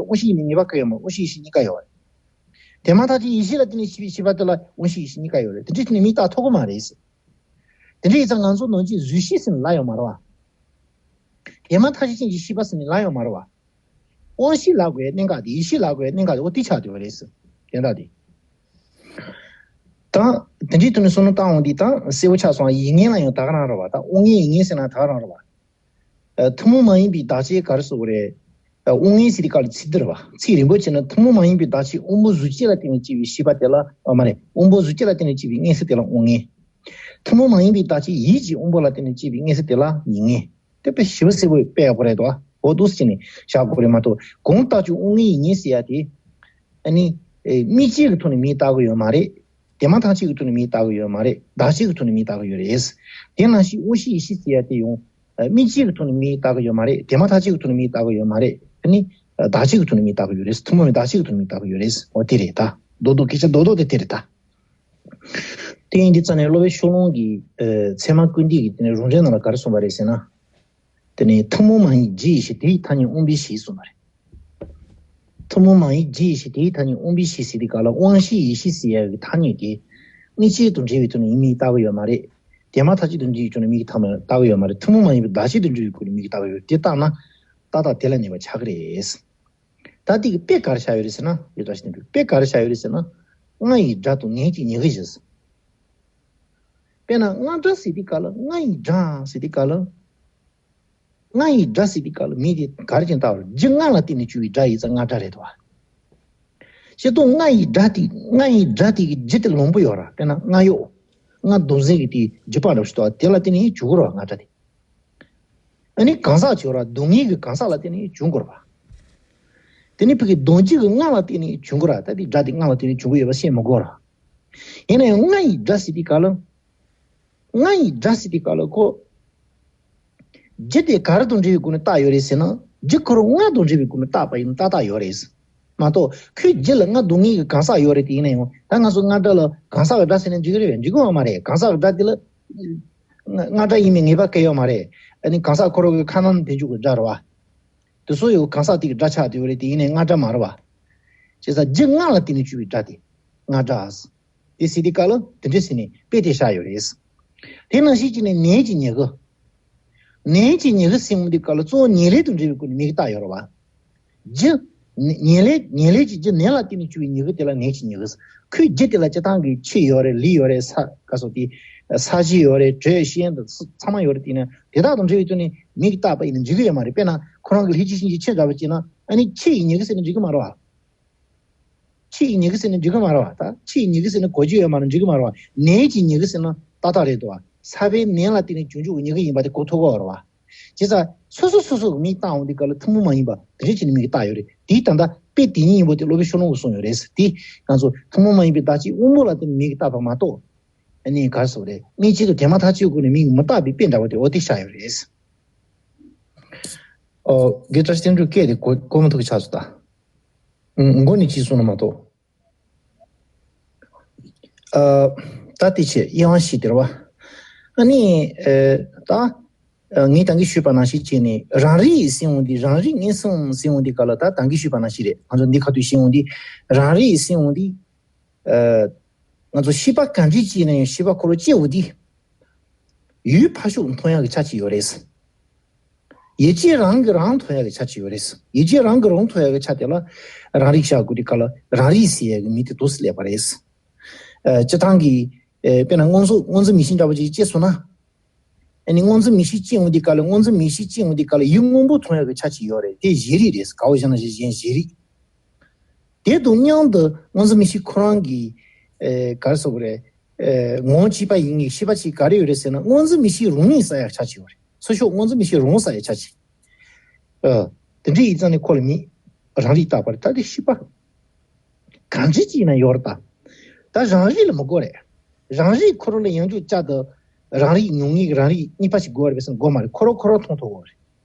ལ་དབང་ཤེས་ཡིན་མིན་ངེས་པ་གང་ཡོད་མ་རེད། དབང་ཤེས་ཡེ་ཤེས་གཉིས་ཀ་ཡོད་རེད། དེ་མ་ཐག་ཆོད་ཡེ་ཤེས་ལ་བརྟེན་ནས་སྐྱེས་པའི་ཤེས་པ་དེ་ལ་དབང་ཤེས་ཡེ་ཤེས་གཉིས་ཀ་ཡོད་རེད། དེ་འདྲའི་ཐོག་ནས་མིང་བཏགས་ཐུབ་ཀྱི་མ་རེད། དེ་འདྲ་ཡིན་ཙང་ང་ཚོ་ནང་བཞིན་རྫུས་ཤེས་ཟེར་ནས་ལབ་ཡོད་མ་རེད་བ། དེ་མ་ཐག་ཆོད་ཅན་གྱི་ཤེས་པ་ཟེར་ནས་ལབ་ཡོད་མ་རེད་བ། དབང་ཤེས་ལབ་དགོས་གནད་འགག་དེ། ཡེ་ཤེས་ལབ་དགོས་གནད་འགག་དེ། འོ་དེ་ཆགས་བསྡད་པ་རེད་ཟེར། དེ་འདྲ་དེ། ད་དེ་འདྲའི་ཐོག་ནས་བསམ་བློ་བཏང་འོང་དུས་ད་གསལ་པོ་ཆགས་སོང་། ཡིད་མངོན་ལ་ཡང་ད་ག་རང་རེད་བ། ད་དབང་མངོན་ཡིད་མངོན་ཟེར་ན་ད་ག་རང་རེད་བ། ཨ། ཐུན་མོང་མ་ཡིན་པའི་བདག་ཆོས་ག་རེ་ཟེར་དགོས་རེད། ཨ། དབང་མངོན་ཟེར་དུས་སྐབས་ལ་ཚིག་འདི་རེད་བ། ཚིག་རིང་པོ་བྱས་ན་ཐུན་མོང་མ་ཡིན་པའི་བདག་ཆོས་དབང་པོ་གཟུགས་ཅན་ལ་བརྟེན་ནས་སྐྱེས་པའི་ཤེས་པ་དེ་ལ། ཨ། མ་རེད། དབང་པོ་གཟུགས་ཅན་ལ་བརྟེན་ནས་སྐྱེས་པའི་མངོན་ཤེས་དེ་ལ་དབང་མངོན། ཐུན་མོང་མ་ཡིན་པའི་བདག་ཆོས་ཡིད་ཀྱི་དབང་པོ་ལ་བརྟེན་ནས་སྐྱེས་པའི་མངོན་ཤེས་དེ་ལ་ཡིད་མངོན། དེ་དཔེ་ཞིབ་པ་གསལ་པོ་དཔེ་ཡག་པོ་རེད་དོ། འོ་འདུག་སེ་བྱས་ནས་བཞག་དགོས་རེད་མ་གཏོགས། གང་ལྟར་ཀྱང་དབང་མངོན་ཡིད་མངོན་ཟེར་ཡ་དེ། ཨ་ནི། ཨེ། དམིགས་བཅས་ཀྱི་ཐོག་ནས་མིང་བཏགས་ཀྱི་ཡོད་མ་རེད། དེ་མ་ཐག་ཆོད་ཀྱི་ཐོག་ནས་མིང་བཏགས་ཀྱི་ཡོད་མ་རེད། བདག་ཆོས་ཀྱི་ཐོག་ནས་མིང་བཏགས་ཀྱི་ཡོད་རེད། དེ་ནང་བཞིན་དབང་ཤེས་ཡེ་ཤེས་ཟེར་ཡ་དེ་ཡང་། ཨ། དམིགས་བཅས་ཀྱི་ཐོག་ནས་མིང་བཏགས་ཀྱི་ཡོད་མ་རེད། དེ་མ་ཐག་ཆོད་ཀྱི་ཐོག་ནས་མིང་བཏགས་ཀྱི་ཡོད་མ་རེད། ཨ་ནི། ཨ། བདག་ཆོས་ཀྱི་ཐོག་ནས་མིང་བཏགས་ཀྱི་ཡོད་རེད། ཐུན་མོང་མིན་བདག་ཆོས་ཀྱི་ཐོག་ནས་མིང་བཏགས་ཀྱི་ཡོད་རེད། འོ་དེ་རེད་ད། རྡོག་རྡོག་སྐད་ཆ་རྡོག་རྡོག་དེ་དེ་རེད་ད། དེ་ཡིན་དུས་ཙང་ནས་སློབ་དཔོན་ཕྱོགས་གླང་གིས། ཨ། ཚད་མ་ཀུན་བཏུས་ཀྱི་དེ་ནས་རང་འགྲེལ་ནང་ལ་ག་རེ་གསུངས་པ་རེད་ཟེར་ན། དེ་ནས་ཐུན་མོང་མ་ཡིན་རྒྱུ་ཡེ་ཤེས། དེའི་ཐ་སྙད་དབང་པོའི་གཞིར་གསུངས་པ་རེད། ཐུན་མོང་མ་ཡིན་རྒྱུ་ཡེ་ཤེས། དེའི་ཐ་སྙད་དབང་པོའི་གཞིར་ཟེར་དུས་སྐབས་ལ་དབང་ཤེས་ཡེ་ཤེས་ཟེར་ཡ་གི་ཐ་སྙད་དེ། དམིགས་བཅས་དང་འབྲེལ་བའི་ཐོག་ནས་ཡིན་མིན་བཏགས་ཀྱི་ཡོད་མ་རེད། དེ་མ་ཐག་ཆོད་དང་འབྲེལ་བའི་ཐོག་ནས་མིང་བཏགས་མ་བཏགས་ཀྱི་ཡོད་མ་རེད། ཐུན་མོང་མ་ཡིན་པའི་བདག་ཆོས་དང་འབྲེལ་བའི་སྒོ་ནས་མིང་བཏགས་ཀྱི་ཡོད་རེད། དེ་བཏགས་ན་ཏག་ཏག་དེ་ལ་གནས་པ་ཆགས་ཀྱི་རེད། ད་དེ་གི་དཔེ་ག་རེ་བཞག་ཡོད་རེད་ཟེར་ན། ཡོད་ད་ཞིག་དེ་དཔེ་ག་རེ་བཞག་ཡོད་རེད་ཟེར་ན། ང་ཡི་དགྲ་དང་ངེད་ཀྱི་ཉེ་གི་ཞེས། དཔེར་ན་ང་དགྲ་ཟེར་དུས་སྐབས་ལ། ང་ཡི་དགྲ་ཟེར་དུས་སྐབས་ལ། ང་ཡི་དགྲ་ཟེར་དུས་སྐབས་ལ་མིང་དེ་ག་རེ་བྱས་ནས་བཏགས་པ་རེད། རྒྱུ་ང་ལ་བརྟེན་ནས་བྱུང་བའི་དགྲ་ཡིན་ཙང་ང་དགྲ་རེད་དོ། ཞེས་དང་། ང་ཡི་དགྲ་དེ། ང་ཡི་དགྲ་དེ་གི་རྒྱུ་དེ་ལོང་པོ་ཡོད་ར། དཔེར་ན་ང་གཡོག་ང་གདུང་སེམས་ཀྱི་དེ་རྒྱུ་པ་འདྲ་ཞིག་འདུག་དེ་ལ་བརྟེན་ནས་བྱུང་གི་རེད་བ། ང་དགྲ་དེ། ཨ་ནི་གང་ཟག་ཅིག་ཡོད་ར། སྡུག་བསྔལ་གྱི་གང་ཟག་ལ་བརྟེན་ནས་བྱུང་དགོས་རེད་བ། དེ་ནི་ཕ་གི་གདུང་བྱེད་ཀྱི་ང་ལ་བརྟེན་ནས་བྱུང་གི་རེད། ད་དེ་དགྲ་དེ་ང་ལ་བརྟེན་ནས་བྱུང་གི་ཡོད་པ་བཤད་མི་དགོས་ར། ཡིན་ན་ཡང་ང་ཡི་དགྲ་ཟེར་དུས་སྐབས་ལ། ང་ཡི་དགྲ་ཟེར་དུས་སྐབས་ལ་ཁོ། རྒྱུ་དེ་ག་རེ་དང་འབྲེལ་བའི་སྒོ་ནས་བཏགས་ཡོད་རེད་ཟེར་ན། རྒྱུ་ཁོ་རང་ང་དང་འབྲེལ་བའི་སྒོ་ནས་བཏགས་པ་ཡིན་ན་ཏག་ཏག་ཡོད་རེད། མ་གཏོགས་ཁོའི་རྒྱུད་ལ་ང་སྡུག་བསྔལ་གྱི་གང་ཟག་ཡོད་རེད་དེ། ཡིན་ན་ཡང་ད་ང་ཚོ་ང་དགྲ་ལ་གང་ཟག་གི་དགྲ་ཟེར་ནས་འགྲིག་གི་རེད་པས། འགྲིག་གི་ཡོད་མ་རེད། གང་ཟག་གི་དགྲ་དེ་ལ་ང་ང་དགྲ་ཡིན་མིན་ངེས་པ་གང་ཡོད་མ་རེད། ཨ་ནི་གང་ཟག་ཁོ་རང་གི་ཁ་ནང་དེ་འཇུག་གི་དགྲ་རེད་བ། དེ་ཚོ་ཡང་གང་ཟག་དེ་གི་དགྲ་ཆགས་བསྡད་ཡོད་རེད་དེ། ཡིན་ནའི་ང་དགྲ་མ་རེད་བ། བྱས་ཙང་རྒྱུ་ང་ལ་བརྟེན་ནས་བྱུང་བའི་དགྲ་དེ་ང་དགྲ། དེ་ཟེར་དུས་སྐབས་ལ་དེ་འདྲ་ཟེར་ནས་དཔེ་དེ་བཞག་ཡོད་རེད། དེ་ནང་བཞིན་བྱས་ནས་ནད་ཀྱི་ཉེ་གི། ནད་ཀྱི་ཉེ་གི་ཟེར་དུས་སྐབས་ལ་གཙོ་བོ་ཉེ་ལས་དང་འབྲེལ་བའི་སྒོ་ནས་མིང་བཏགས་ཡོད་རེད་བ། རྒྱུ། ཉེ་ལས། ཉེ་ལས་ཀྱི་རྒྱུ་ནད་ལ་བརྟེན་ནས་བྱུང་བའི་ཉེ་གི་དེ་ལ་ནད་ཀྱི་ཉེ་གི། ཁོའི་རྒྱུ་དེ་ལ་སྤྱིར་བཏང་གི་ཆུ་ཡོད་རེད། ལུད་ཡོད་རེད། ས་ག་སོགས་དེ། ས་གཞི་ཡོད་རེད། དྲོད་ཤེས་ཡོན་དང་ཚང་མ་ཡོད་རེད། དེ་ནས་དེ་དག་དང་འབྲེལ་བའི་སྒོ་ནས་མིང་བཏགས་པ་ཡིན་ན་འགྲིག་གི་ཡོད་མ་རེད། དཔེར་ན་ཁོ་རང་གི་ལྷས་སྐྱེས་གཤིན་རྗེའི་མཆུ་འདྲ་བོ་བྱས་ན། ཨ་ནི་ཆུ་ཡི་ཉེ་གི་ཟེར་ན་འགྲིག་གི་མ་རེད་བ། ཆུ་ཡི་ཉེ་གི་ཟེར་ན་འགྲིག་གི་མ་རེད་བ། ད་ཆུ་ཡི་ཉེ་གི་ཟེར་ན་གོ་རྒྱུ་ཡོད་མ་རེད། འགྲིག་གི་མ་རེད་བ། ནད་ཀྱི་ཉེ་གི་ཟེར་ན་ཏག་ཏག་རེད་དོ། ས་པའི་ནད་ལ་བརྟེན་ནས་བྱུང་བྱུང་གི་ཉེ་གི་ཡིན་པ་དེ་གོ་ཐུབ་ཀྱི་ཡོད་རེད་བ། བྱས་ཙང་སོ་སོ་སོ་སོ་གི་མིང་བཏགས་འོང་དུས་སྐབས་ལ་ཐུན་མོང་མ་ཡིན་པ་དེ་འདྲ་བྱས་ནས་མིང་བཏགས་ཡོད་རེད། དེའི་ད་ལྟ་དཔེ་དེ་ཉིད་ཡིན་པ་དེ་སློབ་དཔོན་ཕྱོགས་གླང་གིས་གསུངས་ཡོད་རེད། དེ་ང་ཚོ་ཐུན་མོང་མ་ཡིན་པའི་བདག་ཆོས་དབང་པོ་ལ་བརྟེན་ནས་མིང་བཏགས་པ་མ་གཏོགས། ཨ་ནི་ག་རེ་ཟེར་དགོས་རེད། དམིགས་བཅས་དང་དེ་མ་ཐག་ཆོད་སྒོ་ནས་མིང་མི་བཏགས་པའི་དཔེ་འདྲ་བ་དེ། འོ་དེ་བཞག་ཡོད་རེད། ཨོ། དགེ་བཀྲ་ཤིས་བསྟན་འགྲོའི་སྐད་དེ་གོ་གོ་མི་ཐུབ་ཀྱི་ཆགས་སོང་ད། ཨུ། མགོ་ནས་ཅིག་གསུངས་ན་མ་གཏོགས། ཨ། ད་དེ་བྱས་དབྱེ་བ་ཞིག་དེ་རེད་བ། ཨ་ནི། ཨེ། ད། ངས་ད་གིན་ཞུས་པ་ནང་བཞིན་བྱས་ནས་རང་རིག་ཟེར་འོང་དུས། རང་རིག་མངོན་སུམ་ཟེར་འོང་དུས་སྐབས་ལ། ད་ད་གིན་ཞུས་པ་ནང་བཞིན་རེད། ང་ཚོ་འདི་ཁ་ཐུག་བཤད་འོང་དུས། རང་རིག་ཟེར་འོང་དུས། ང་ཚོ་ཤེས་པ་ག་འདྲས་ཅིག་ཡིན་ན་ཡང་ཤེས་པ་ཁོ་རང་སྐྱེ་འོང་དུས། ཡུལ་ཕར་ཕྱོགས་མཐོང་ཡག་གི་ཆ་ཅིག་ཡོད་རེད། ཡིད་ཆེས་རང་གིས་རང་མཐོང་ཡག་གི་ཆ་ཅིག་ཡོད་རེད། ཡིད་ཆེས་རང་གིས་རང་མཐོང་ཡག་གི་ཆ་དེ་ལ་རང་རིག་བཞག་དགོས་དུས་སྐབས་ལ། རང་རིག་ཟེར་ཡག་གི་མིང་དེ་འདུག་སེ་སླེབས་པ་རེད། ཨ། སྤྱིར་བཏང་གི། ཨ། དཔེར་ན་སྔོ་འཛིན། སྔོ་འཛིན་མིག་ཤེས་འདྲ་པོ་ཅིག་སྐྱེས་སོང་ན། ཨ་ནི་སྔོ་འཛིན་མིག་ཤེས་སྐྱེ་འོང་དུས་སྐབས་ལ། སྔོ་འཛིན་མིག་ཤེས་སྐྱེ་འོང་དུས་སྐབས་ལ་ཡུལ་སྔོན་པོ་མཐོང་ཡག་གི་ཆ་ཅིག་ཡོད་རེད། དེ་གཞི་རིག་རེད། ག་འོ་ཞེ་ན་གཞི། གཞན་གཞི་རིག་དེ་དང་མཉམ་དུ་སྔོ་འཛིན་མིག་ཤེས་ཁོ་རང་གི། ཨེ། ག་རེ་ཟེར་དགོས་རེད། ཨེ། ངོ་བོ་གཅིག་པ་ཡིན་གྱི་ཤེས་པ་ཅིག་ག་རེ་ཡོད་རེད་ཟེར་ན། སྔོ་འཛིན་མིག་ཤེས་རང་ཉིད་གསལ་ཡག་ཆ་ཅིག་ཡོད་རེད། ཚུར་ཤོག་སྔོ་འཛིན་མིག་ཤེས་རང་གསལ་ཡག་ཆ་ཅིག་ཨ། དེ་འདྲ་ཡིན་ཙང་ནི་ཁོ་ལ་མིང་རང་རིག་བཏགས་པ་རེད། ད་དེ་ཤེས་པ་གང་ཅི་ཅིག་ཡིན་ན་ཡོད་རེད་ད། ད་རང་རིག་ལ་མི་དགོས་རེད། རང་རིག་ཁོ་རང་ལ་ཡང་འཇུག་བྱ་དང་། རང་རིག་མྱོང་ངེས་ཀྱི་རང་རིག་གཉིས་པ་ཞིག་དགོས་རེད་པས་ཟེར་ན་དགོས་མ་རེད། ཁོ་རང་ཁོ་རང་མཐོང་ཐུབ་དགོས་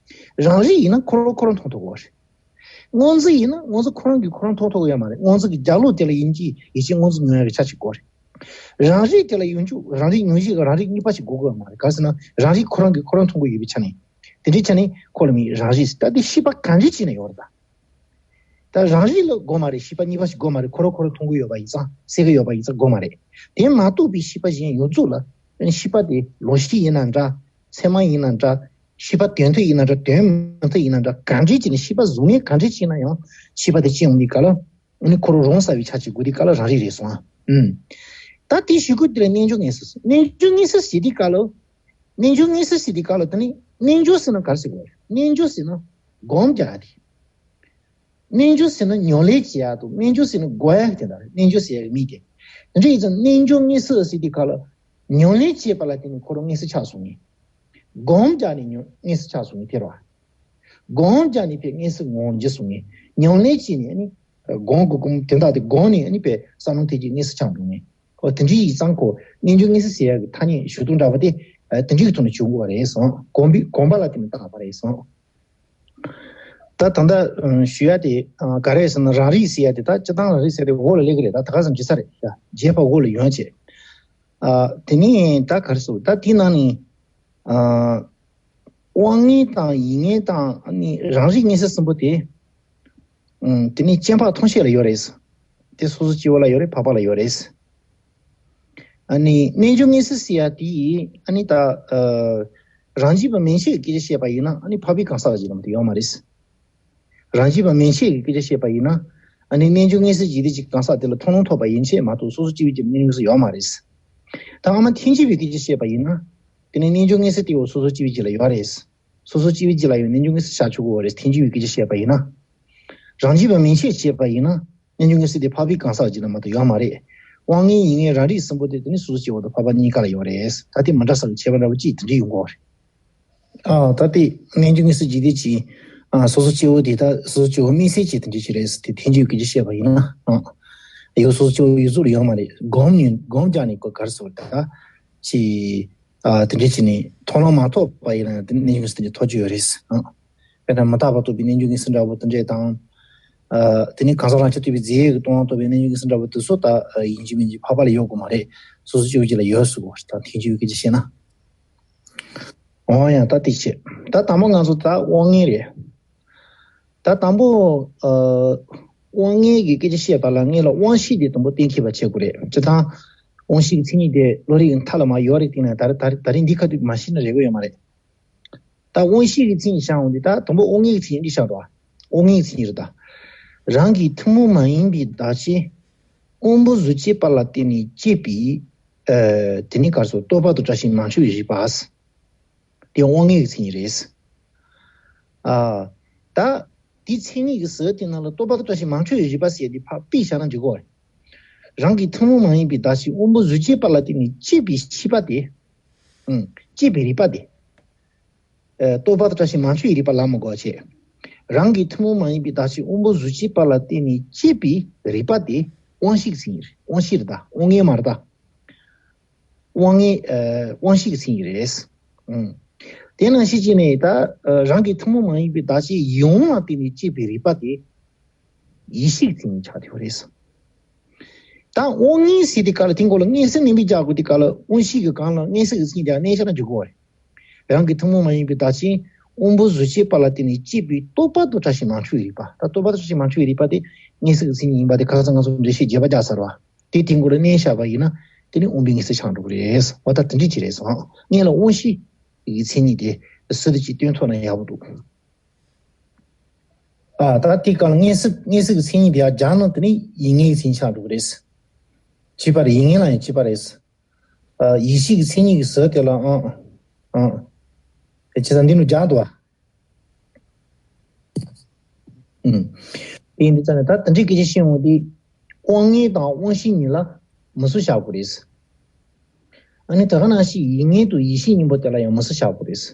རེད། རང་རིག་ཡིན་ན་ཁོ་རང་ཁོ་རང་མཐོང་ཐུབ་དགོས་རེད། སྔོ་འཛིན་ཡིན་ན་སྔོ་འཛིན་ཁོ་རང་གིས་ཁོ་རང་མཐོང་ཐུབ་ཀྱི་ཡོད་མ་རེད། སྔོ་འཛིན་གྱི་རྒྱབ་ལོགས་དེ་ལ་ཡིན་གྱི་ཡིད་ཆེས་སྔོ་འཛིན་མྱོང་ཡག་གི་ཆ་ཅིག་དགོས་རེད། རང་རིག་དེ་ལ་ཡང་འཇུག་རང་རིག་མྱོང་གཞི་གི་རང་རིག་གཉིས་པ་ཞིག་དགོས་ཀྱི་ཡོད་མ་རེད། ག་རེ་ཟེར་ན་རང་རིག་ཁོ་རང་གིས་ཁོ་རང་མཐོང་གི་ཡོད་པའི་ཆ་ནས། དེ་འདྲའི་ཆ་ནས་ཁོ་ལ་མིང་རང་རིག་ཟེར། ད་དེ་ཤེས་པ་གང་ཅི་ཅིག་ན་ཡོད་རེད་ད། ད་རང་རིག་ལ་དགོས་མ་རེད། ཤེས་པ་གཉིས་པ་ཞིག་དགོས་མ་རེད། ཁོ་རང་ཁོ་རང་མཐོང་གི་ཡོད་པ་ཡིན་ཙང་། གསལ་གི་ཡོད་པ་ཡིན་ཙང་དགོས་མ་རེད། དེ་མ་གཏོགས་པའི་ཤེས་པ་གཞན་ཡོངས་རྫོགས་ལ། ཤེས་པ་དེ་ལོ་ཤས་ཡིན་ན་འདྲ། ཚད་མ་ཡིན་ན་འདྲ། ཤེས་པ་དོན་མཐུན་ཡིན་ན་འདྲ། དོན་མི་མཐུན་ཡིན་ན་འདྲ། གང་འདྲ་ཅིག་ནས་ཤེས་པ་གཟུགས་བརྙན་གང་འདྲ་ཅིག་ཡིན་ན་ཡང་། ཤེས་པ་དེ་སྐྱེ་འོང་དུས་སྐབས་ལ། ཨ་ནི་ཁོ་རང་རང་གསལ་བའི་ཆ་ཅིག་དགོས་དུས་སྐབས་ལ་རང་རིག་རེད་སོང་ཨ། ཨུམ། ད་དེ་གཞུག་གུ་དེ་ལ་རྣལ་འབྱོར་མངོན་སུམ་ཟེར། རྣལ་འབྱོར་མངོན་སུམ་ཟེར་དུས་སྐབས་ལ། རྣལ་འབྱོར་མངོན་སུམ་ཟེར་དུས་སྐབས་ལ། དེ་ནི་རྣལ་འབྱོར་ཟེར་ན་ག་རེ་ཟེར་དགོས་རེད། རྣལ་འབྱོར་ཟེར་ན་སྒོམ་རྒྱག་ཡག་དེ། རྣལ་འབྱོར་ཟེར་ན་ཉམས་ལེན་བྱེད་ཡག་དང་། རྣལ་འབྱོར་ཟེར་ན་སྒོམ་ཡག་དེ་འདྲ་རེད། རྣལ་འབྱོར་ཟེར་ཡག་གི་མིང་དེ། དེ་འདྲ་ཡིན་ཙང་རྣལ་འབྱོར་མངོན་སུམ་ཟེར་དུས་སྐབས་ལ། ཉམས་ལེན་བྱེད་པ་ལ་བརྟེན་ནས་ཁོ་རང་མངོན་སུམ་ཆགས་སོང་ངེ། སྒོམ་རྒྱག་ནས་ཉམས་མངོན་སུམ་ཆགས་སོང་ངེ། དེ་རེད་བ། སྒོམ་རྒྱག་ནས་ཕར་མངོན་སུམ་ངང་འགྱུར་སོང་ངེ། ཉམས་ལེན་བྱས་ནས་ནི་སྒོམ་དགོས་ཀུན་དེ་དག་དེ་སྒོམ་ནས་ནི་ཕར་བསམ་བློ་འཐེན་གྱི་མངོན་སུམ་ཆགས་འགྲོ་ངེ། ཨོ། དེ་འདྲ་ཡིན་ཙང་ཁོ་རྣལ་འབྱོར་མངོན་སུམ་ཟེར་ཡག་གི་ཐ་སྙད་ཞུ་སྟངས་འདྲ་པོ་དེ། ཨ། དེ་འདྲ་གི་ཐོག་ནས་བྱུང་དགོས་པ་རེད་སོང་། སྒོམ་པའི། སྒོམ་པ་ལ་བརྟེན་ནས་བཏགས་པ་རེད་སོང་། ད་ད་ལྟ་ཞུ་ཡ་དེ་ག་རེ་ཟེར་ན། རང་རིག་ཟེར་ཡ་དེ། ད་སྤྱིར་བཏང་རང་རིག་ཟེར་དེ་འོག་ལ་སླེབས་ཀྱི་རེད། ད་ད་ག་ཙམ་བརྗེད་ས་རེད། ཡ། བརྗེད་པ་འོག་ལ་ཡོང་བྱས། ཨ། དེ་ནས་ད་ག་རེ་ཟེར། ད་དེའི་ནང་ནས། ཨ། དབང་མངོན་དང་ཡིད་མངོན་དང་། ཨ་ནི་རང་རིག་མངོན་གསལ་གསུམ་པོ་དེ། ཨུམ། དེ་ནས་སྐྱེ་འཕགས་ཐམས་ཅད་ལ་ཡོད་རེད། དེ་སོ་སོ་སྐྱེ་བོ་ལ་ཡོད་རེད། འཕགས་པ་ལ་ཡོད་རེད། ཨ་ནི་རྣལ་འབྱོར་མངོན་གསལ་ཟེར་ཡ་དེ། ཨ་ནི་ད། ཨ། རང་རྒྱུད་པ་མན་ཆད་ཀྱི་སྐད་ཆ་བཤད་པ་ཡིན་ན། ཨ་ནི་འཕགས་པའི་གང་ཟག་གི་ལམ་དུ་ཡོད་མ་རེད། རང་རྒྱུད་པ་མན་ཆད་ཀྱི་སྐད་ཆ་བཤད་པ་ཡིན་ན། ཨ་ནི་རྣལ་འབྱོར་མངོན་གསལ་ཇི་སྲིད་ཅིག་གང་ཟག་དེ་ལ་མཐོང་ལམ་ཐོབ་པ་ཡན་ཆད་མ་གཏོགས་སོ་སོ་སྐྱེ་བོའི་རྒྱུད་ལ་རྣལ་འབྱོར་མངོན་གསལ་ཡོད་མ་རེད། ད་ཨ་མ་ཐལ་འགྱུར་བའི་སྐད་ཆ་བཤད་པ་ཡིན་ན། དེ་ནི་རྣལ་འབྱོར་མངོན་གསལ་དེ་འོ་སོ་སོ་སྐྱེ་བོའི་རྒྱུད་ལ་ཡོད་རེད། སོ་སོ་སྐྱེ་བོའི་རྒྱུད་ལ་ཡང་རྣལ་འབྱོར་མངོན་གསལ་བཞག་ཆོག་གི་ཡོད་རེད། ཐལ་འགྱུར་བའི་སྐད་ཆ་བཤད་པ་ཡིན་ན། རང་རྒྱུད་པ་མན་ཆད་བཤད་པ་ཡིན་ན། རྣལ་འབྱོར་མངོན་གསལ་དེ་འཕགས་པའི་གང་ཟག་རྒྱུད་ལ་མ་གཏོགས་ཡོད་མ་རེད། དབང་མངོན་ཡིད་མངོན་རང་རིག་གསུམ་པོ་དེ། དེ་ནི་སོ་སོ་སྐྱེ་བོ་དང་འཕགས་པ་གཉིས་ཀ་ལ་ཡོད་རེད། ད་དེ་མི་འདྲ་ས་ལ་ཁྱད་པར་འདྲ་པོ་ཅིག་དེ་འདྲ་ཡོང་གི་ཡོད་རེད། ཨ། ད་དེ་རྣལ་འབྱོར་མངོན་གསལ་ཇི་སྲིད་ཅིག་ཨ། སོ་སོ་སྐྱེ་བོ་དེ་ད་སོ་སོ་སྐྱེ་བོ་དམིགས་བསལ་གྱི་དེ་འདྲ་ཅིག་རེད་ཟེར་དེ་ཐལ་འགྱུར་སྐད་ཆ་བཤད་པ་ཡིན་ན། ཨ། ཡོད། སོ་སོ་སྐྱེ་བོ་ཡོད་ཚུལ་ལ་ཡོད་མ་རེད། སྒོམ་ནས། སྒོམ་རྒྱག་ནས་ཁོ་ག་རེ་ཟེར་ད་ཅིག་ཨ། དེ་འདྲ་བྱས་ནས་མཐོང་ལམ་མ་ཐོབ་པ་ཡིན་ན་ཡང་དེ་རྣལ་འབྱོར་མངོན་གསལ་དེ་འདྲ་ཐོབ་ཀྱི་ཡོད་རེད། ཨ། དཔེར་ན་མི་རྟག་པ་རྟོགས་པའི་རྣལ་འབྱོར་མངོན་གསལ་འདྲ་པོ་དེ་འདྲ་དང་། ཨ། དེ་ནས་གང་ཟག་རང་རྐྱ་ཐུབ་པའི་རྫས་ཡོད་ཀྱི་མཐོང་ལམ་ཐོབ་པའི་རྣལ་འབྱོར་མངོན་གསལ་འདྲ་པོ་དེ་ཚོ་ད། ཨ། ཡིན་གཅིག་མིན་གཅིག་འཕགས་པ་ལ་ཡོད་དགོས་མ་རེད། སོ་སོ་སྐྱེ་བོ་གཅིག་ལ་ཡོད་ཟེར་དགོས་རེད། ད་ཐལ་འགྱུར་སྐད་ཆ་བཤད་ན། འོ་ཡ། ད་དེ་བྱས། ད་དང་པོ་ང་ཚོ་ད་དབང་མངོན་རེད། ད་དང་པོ། ཨ། དབང་མངོན་གྱི་སྐད་ཆ་བཤད་པ་ལ་སྔོན་ལ་དབང་ཤེས་དེ་དང་པོ་གཏན་འཁེལ་བ་བྱེད་དགོས་རེད། སྤྱིར་བཏང་དབང་ཤེས་ཀྱི་མཚན་ཉིད་དེ་བློ་རིག་གི་མཐའ་ལ་མར་ཡོད་རེད། དེ་ན་ད་རེས་ད་རེས་ད་རེས་འདི་ཁ་ཐུག་མ་ཤེས་ན་རེ་དགོས་ཡོད་མ་རེད། ད་དབང་ཤེས་ཀྱི་མཚན་ཉིད་བཤད་འོང་དུས། ད་དང་པོ་དབང་མངོན་གྱི་མཚན་ཉིད་འདི་བཤད་འགྲོ། དབང་མངོན་གྱི་མཚན་ཉིད་རེད་ད། རང་གི་ཐུན་མོང་མ་ཡིན་པའི་གདགས་ཆོས་སྔོན་པོ་གཟུགས་ཅན་པ་ལ་བརྟེན་ནས་སྐྱེས་པའི། ཨ། དེ་ནི་ག་རེ་ཟེར། རྟོག་པ་དང་བཀྲ་ཤིས་མང་ཆེ་བའི་རིག་པ། དེ་དབང་མངོན་གྱི་མཚན་ཉིད་རེད། ཨ། ད་དེ་མཚན་ཉིད་ཀྱི་ཟུར་དེ་ནང་ལ་རྟོག་པ་དང་བཀྲ་ཤིས་མང་ཆེ་བའི་རིག་པ་ཟེར་དེ་ཕར་ཕུད་བཞག་ན་འགྲིག་གོ། རང་གི་ཐུན་མོང་མ་ཡིན་པའི་གདགས་ཆོས་སྔོན་པོ་གཟུགས་ཅན་པ་ལ་བརྟེན་ནས་སྐྱེས་པའི་ཤེས་པ་དེ། ཨང་། སྐྱེས་པའི་རིག་པ་དེ། ཨ། རྟོག་པ་དང་བཀྲ་ཤིས་མང་ཆེ་བའི་རིག་པ་ལབ་མི་དགོས་པ་བྱས། རང་གི་ཐུན་མོང་མ་ཡིན་པའི་གདགས་ཆོས་སྔོན་པོ་གཟུགས་ཅན་པ་ལ་བརྟེན་ནས་སྐྱེས་པའི་རིག་པ་དེ་དབང་ཤེས་ཀྱི་མཚན་ཉིད་རེད། དབང་ཤེས་རེད་ད། དབང་མངོན་མ་རེད་ད། དབང་མངོན། ཨ། དབང་ཤེས་ཀྱི་མཚན་ཉིད་རེད། ཨང་། དེ་ནང་བཞིན་བྱས་ནས་ད། ཨ། རང་གི་ཐུན་མོང་མ་ཡིན་པའི་གདགས་ཆོས་ཡིད་དབང་ལ་བརྟེན་ནས་སྐྱེས་པའི་རིག་པ་དེ་ཡིད་ཤེས་ཀྱི་མཚན་ཉིད་ཆགས་བསྡད་ཡོད་རེད། ད་དབང་མངོན་ཟེར་དུས་སྐབས་ལ་དེའི་མགོ་ལ་མངོན་གསལ་གནས་མིང་རྒྱག་དགོས་དུས་སྐབས་ལ། དབང་ཤེས་ཀྱི་སྒང་ལ་མངོན་གསལ་གྱི་མཚན་ཉིད་རྒྱག་ནས་བཤད་ན་འགྲིག་གོ་རེད། རང་གི་ཐུན་མོང་མ་ཡིན་པའི་བདག་ཆོས་དབང་པོ་གཟུགས་ཅན་པ་ལ་བརྟེན་ནས་སྐྱེས་པའི་རྟོག་པ་དང་བཀྲ་ཤིས་མང་ཆུང་གི་རིག་པ། ད་རྟོག་པ་དང་བཀྲ་ཤིས་མང་ཆུང་གི་རིག་པ་དེ་མངོན་གསལ་གྱི་མཚན་ཉིད་ཡིན་པ་དེ་ཁ་སང་ང་ཚོ་འགྲེལ་བཤད་རྒྱས་པ་རྒྱག་ཚར་བ། དེའི་སྟེང་གོ་ལ་གནས་བཞག་པ་ཡིན་ན་དེ་ནི་དབང་པོའི་མངོན་གསལ་ཆགས་འགྲོ་གི་རེད། འོ་ད་དེ་འདྲ་ཅིག་རེད་སོང་། སྔོན་ལ་དབང་ཤེས་ཀྱི་མཚན་ཉིད་དེ་ཟུར་དུ་ཅིག་སྟོན་ཐུབ་ན་ཡག་པོ་འདུག་ཨ་ད་དེའི་སྐབས་ལ་མངོན་གསལ་མངོན་གསལ་གྱི་མཚན་ཉིད་དེ་ཡར་སྦྱར་ན་དེ་ནི་ཡིད་མངོན་གྱི་མཚན་ཉིད་ཆགས་འགྲོ་གི་རེད། གཅིག་པ་རེད། ཡིད་མངོན་ལ་ཡང་གཅིག་པ་རེད། ཨ་ཡིད་ཤེས་ཀྱི་མཚན་ཉིད་ཀྱི་ཟུར་དེ་ལ་ཨང་ཨང་། དེ་བྱས་ཙང་འདི་ནི་སྦྱར་འདུག་བ། ཨུམ། དེ་ཡིན་དུས་ཙང་ནས་ད་དེ་འདྲའི་སྐད་ཆ་བཤད་འོང་དུས། དབང་མངོན་དང་དབང་ཤེས་གཉིས་ལ་མུ་གསུམ་བཞག་དགོས་རེད། ཨ་ནི་ད་ག་ནང་བཞིན་ཡིད་མངོན་དང་ཡིད་ཤེས་གཉིས་པོ་དེ་ལ་ཡང་མུ་གསུམ་བཞག་དགོས་རེད།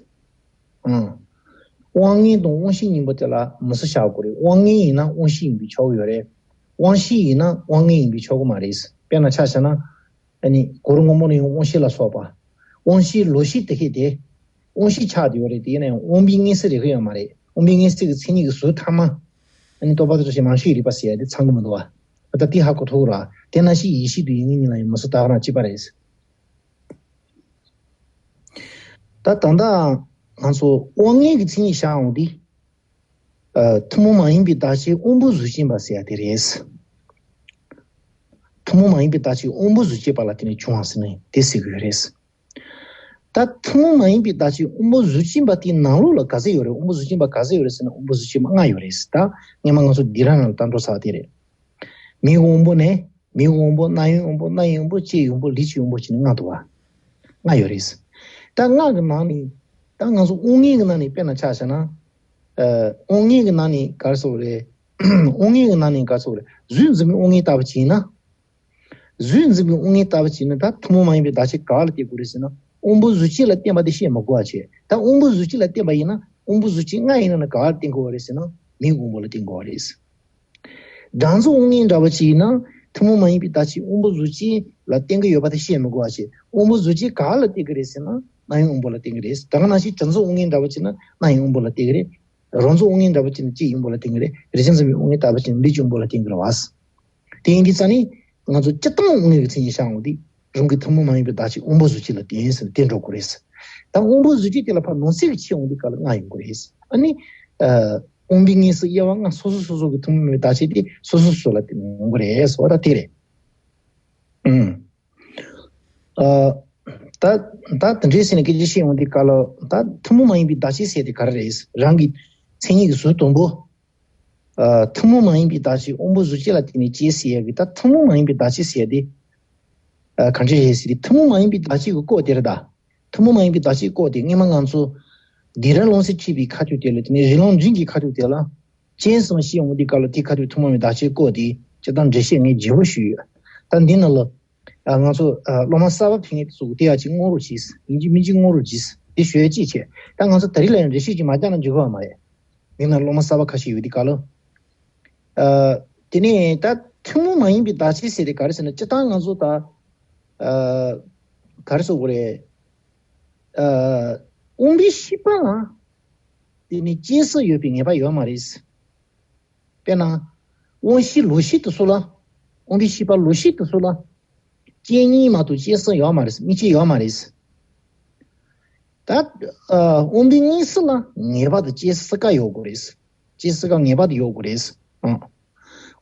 ཨང་། དབང་མངོན་དང་དབང་ཤེས་གཉིས་པོ་དེ་ལ་མུ་གསུམ་བཞག་དགོས་རེད། དབང་མངོན་ཡིན་ན་དབང་ཤེས་ཡིན་པས་ཆོག་གི་ཡོད་རེད། དབང་ཤེས་ཡིན་ན་དབང་མངོན་ཡིན་པས་ཆོག་གི་མ་རེད། དཔེར་ན་ཆ་བཞག་ན། ཨ་ནི་གུ་རུ་སྔོན་མོ་ནས་ཡོང་དབང་ཤེས་ལ་སོགས་པ། དབང་ཤེས་ལོག་ཤེས་དེ་ཁེ་དེ། དབང་ཤེས་ཆགས་བསྡད་ཡོད་རེད། དེ་ཡིན་ན་ཡང་དབང་པོའི་མངོན་གསལ་རེད་ཁོ་ཡོད་མ་རེད། དབང་པོའི་མངོན་གསལ་གྱི་མཚན་ཉིད་ཀྱི་ཟུར་ཐ་མ། ཨ་ནི་རྟོག་པ་དང་བཀྲ་ཤིས་མང་ཤོས་རིག་པ་ཟེར་ཡ་དེ་ཚང་གི་མི་འདུག་བ། ད་ལྟ་དེ་ཧ་གོ་ཐུབ་ར། དེ་ནང་བཞིན་ཡིད་ཤེས་དང་ཡིད་མངོན་གཉིས་ལ་ཡང་མུ་གསུམ་ད་ག་རང་གཅིག་པ་རེད། ད་ད་ལྟ་ང་ཚོ་དབང་མངོན་གྱི་མཚན་ཉིད་བཞག་འོང་དུས། ཨ་ཐུན་མོང་མ་ཡིན་པའི་བདག་ཆོས་དབང་པོ་གཟུགས་ཅན་པ་ཟེར་ཡ་དེ་རེད། ཐུན་མོང་མ་ཡིན་པའི་བདག་ཆོས་དབང་པོ་གཟུགས་ཅན་པ་ལ་བརྟེན་ནས་བྱུང་བ་ཟེར་ནས་དེ་ཟེར་གྱི་ཡོད་རེད། ད་ཐུན་མོང་མ་ཡིན་པའི་བདག་ཆོས་དབང་པོ་གཟུགས་ཅན་པ་དེའི་ནང་ལོགས་ལ་ག་ཚོད་ཡོད་རེད། དབང་པོ་གཟུགས་ཅན་པ་ག་ཚོད་ཡོད་རེད་ཟེར་ན་དབང་པོ་གཟུགས་ཅན་པ་ལྔ་ཡོད་རེད། ད་སྔོན་མ་ང་ཚོ་འདི་རང་ནང་ལ་བསྟན་འགྲོ་ཚར་བ་དེ་རེད། མིག་དབང་པོ་ནས། མིག་དབང་པོ། རྣ་ཡི་དབང་པོ། སྣ་ཡི་དབང་པོ། ལྕེ་ཡི་དབང་པོ། ལུས་ཀྱི་དབང་པོ་བྱས་ནས་ལྔ་འདུག་བ། ལྔ་ཡོད་རེད། ད་ལྔ་གི་ནང་ནས་ད་ང་ཚོ་དབང་མངོན་གྱི་ནང་ནས་དཔེར་ན་ཆ་བཞག་ན། ཨ་དབང་མངོན་གྱི་ནང་ནས་ག་རེ་ཟེར་དགོས་རེད། དབང་མངོན་གྱི་ནང་ནས་ག་རེ་ཟེར་དགོས་རེད། གཟུགས་འཛིན་པའི་དབང་མངོན་ལྟ་བུ་བྱས་ན། གཟུགས་འཛིན་པའི་དབང་མངོན་ལྟ་བུ་བྱས་ན་ད་ཐུན་མོང་མ་ཡིན་པའི་བདག་ཆོས་ག་ལ་བརྟེན་དགོས་རེད་ཟེར་ན། དབང་པོ་གཟུགས་ཅན་ལ་བརྟེན་པ་དེ་བཤད་མི་དགོས་པ་བྱས། ད་དབང་པོ་གཟུགས་ཅན་ལ་བརྟེན་པ་ཡིན་ན་དབང་པོ་གཟུགས་ཅན་ལྔ་ཡིན་ན་ནི་ག་ལ་བརྟེན་དགོས་པ་རེད་ཟེར་ན་མིག་དབང་པོ་ལ་བརྟེན་དགོས་པ་རེད། སྦྲང་རྩི་དབང་མངོན་འདྲ་བོ་ཅིག་ཡིན་ན་ཐུན་མོང་མ་ཡིན་པའི་བདག་ཆོས་དབང་པོ་གཟུགས་ཅན་ལ་བརྟེན་གྱི་ཡོད་པ་དེ་བཤད་མི་དགོས་པ་བྱས། དབང་པོ་གཟུགས་ཅན་ག་ལ་བརྟེན་གྱི་རེད་ཟེར་ན་རྣ་ཡི་དབང་པོ་ལ་བརྟེན་གྱི་རེད། ད་ག་ནང་བཞིན་དྲི་ཚོར་དབང་མངོན་འདྲ་བོ་ཅིག་ན་སྣ་ཡི་དབང་པོ་ལ་བརྟེན་གྱི་རེད། རོ་ཚོར་དབང་མངོན་འདྲ་བོ་ཅིག་ན་ལྕེ་ཡི་དབང་པོ་ལ་བརྟེན་གྱི་རེད། རེག་བྱ་འཛིན་པའི་དབང་མངོན་ལྟ་བུ་ཅིག་ན་ལུས་ཀྱི་དབང་པོ་ལ་བརྟེན་གྱི་རེད་བ། དེ་ཡིན་དུས་ཙང་ནི་ང་ཚོ་སྤྱིར་བཏང་དབང་མངོན་གྱི་མཚན་ཉིད་བཞག་འོང་དུས་རང་གི་ཐུན་མོང་མ་ཡིན་པའི་བདག་ཆོས་དབང་པོ་གཟུགས་ཅན་ལ་བརྟེན་ཟེར་ནས་བརྟེན་འགྲོ་དགོས་རེད། ད་དབང་པོ་གཟུགས་ཅན་དེ་ལ་ཕར་ནང་གསེས་ཀྱི་ཕྱེ་འོང་དུས་ག་ལ་ལྔ་ཡོང་གི་རེད། ཨ་ནི། ཨ་དབང་པོའི་མངོན་གསལ་དབྱེ་བ་ལྔ་སོ་སོ་སོ་སོ་གི་ཐུན་མོང་མ་ཡིན་པའི་བདག་ཆོས་དེ་སོ་སོ་སོ་སོ་ལ་བརྟེན་འོང་གི་རེད་ཟེར་བ་ད་དེ་རེད། ཨུམ། ཨ། ད་ད་དེ་འདྲའི་ཟེར་ནས་སྐད་ཆ་བཤད་ཡོང་དུས་ག་ལ་ད་ཐུན་མོང་མ་ཡིན་པའི་བདག་ཆོས་ཟེར་དེ་ག་རེ་རེད། རང་གི་མཚན་ཉིད་ཀྱི་ཟུར་དང་པོ། ཨ་ཐུན་མོང་མ་ཡིན་པའི་བདག་ཆོས་དབང་པོ་གཟུགས་ཅན་ལ་བརྟེན་ནས་སྐྱེས་ཟེར་ཡ་གི་ད་ཐུན་མོང་མ་ཡིན་པའི་བདག་ཆོས་ཟེར་ཡ་དེ། ཨ་ག་འདྲ་རེད་ཟེར་དུས་ཐུན་མོང་མ་ཡིན་པའི་བདག་ཆོས་ཀྱི་སྐོར་དེ་རེད་ད། ཐུན་མོང་མ་ཡིན་པའི་བདག་ཆོས་སྐོར་དེ་སྔོན་མ་ང་ཚོ་འདི་ར་ལོངས་སུ་སྤྱད་པའི་ཁ་ཐུག་དེ་ལ་དེ་ནས་རི་ལུང་འཛིན་གྱི་ཁ་ཐུག་དེ་ལ་སྤྱན་གསུམ་ཤེས་འོང་དུས་ག་ལ་དེའི་ཁ་ཐུག་ཐུན་མོང་མའི་བདག་ཆོས་སྐོར་དེ་སྤྱིར་བཏང་འགྲེལ་བཤད་ངས་རྒྱས་པོ་ཞུས་ཡོད། ད་འདི་ནང་ལ་ཨ་ང་ཚོ་ཨ་སློབ་མ་གསར་པ་ཕེབས་མཁན་དེ་ཚོ་དེ་ཡ་གཅིག་བསྔོ་རོགས་གྱིས། ཡིན་གཅིག་མིན་གཅིག་བསྔོ་རོགས་གྱིས། དེ་ཞུ་ཡ་གཅིག་བྱས། ད་ང་ཚོ་ད་རེས་ལ་ཡང་འགྲེལ་བཤད་ཅིག་མ་རྒྱག་ན་འགྲིག་གི་མ་རེད། མིག་ནང་སློབ་མ་གསར་པ་ཁ་ཤས་ཡོད་དུས་ག་ལ། ཨ་དེ་ནས་ད་ཐུན་མོང་མ་ཡིན་པའི་བདག་ཆོས་ཟེར་དེ་ག་རེ་ཟེར་ན་སྤྱིར་བཏང་ང་ཚོ་ད་ཨ་ག་རེ་ཟེར་དགོས་རེད། ཨ་དབང་པོའི་ཤེས་པ་ལ་དེ་ནི་སྐྱེ་ས་ཡོད་པའི་ངེས་པ་ཡོད་མ་རེད། དཔེར་ན། དབང་ཤེས་ལོག་ཤེས་དེ་ཚོ་ལ། དབང་པོའི་ཤེས་པ་ལོག་ཤེས་དེ་ཚོ་ལ། སྐྱེ་གཉིས་མ་གཏོགས་སྐྱེ་གསུམ་ཡོད་མ་རེད། དམིགས་བཅས་ཡོད་མ་རེད། ད། ཨ་དབང་པོའི་མངོན་གསལ་ལ་ངེས་པར་དུ་སྐྱེ་ས་ཀ་ཡོད་དགོས་རེད། སྐྱེ་ས་ཀ་ངེས་པར་དུ་ཡོད་དགོས་རེད། ཨང་།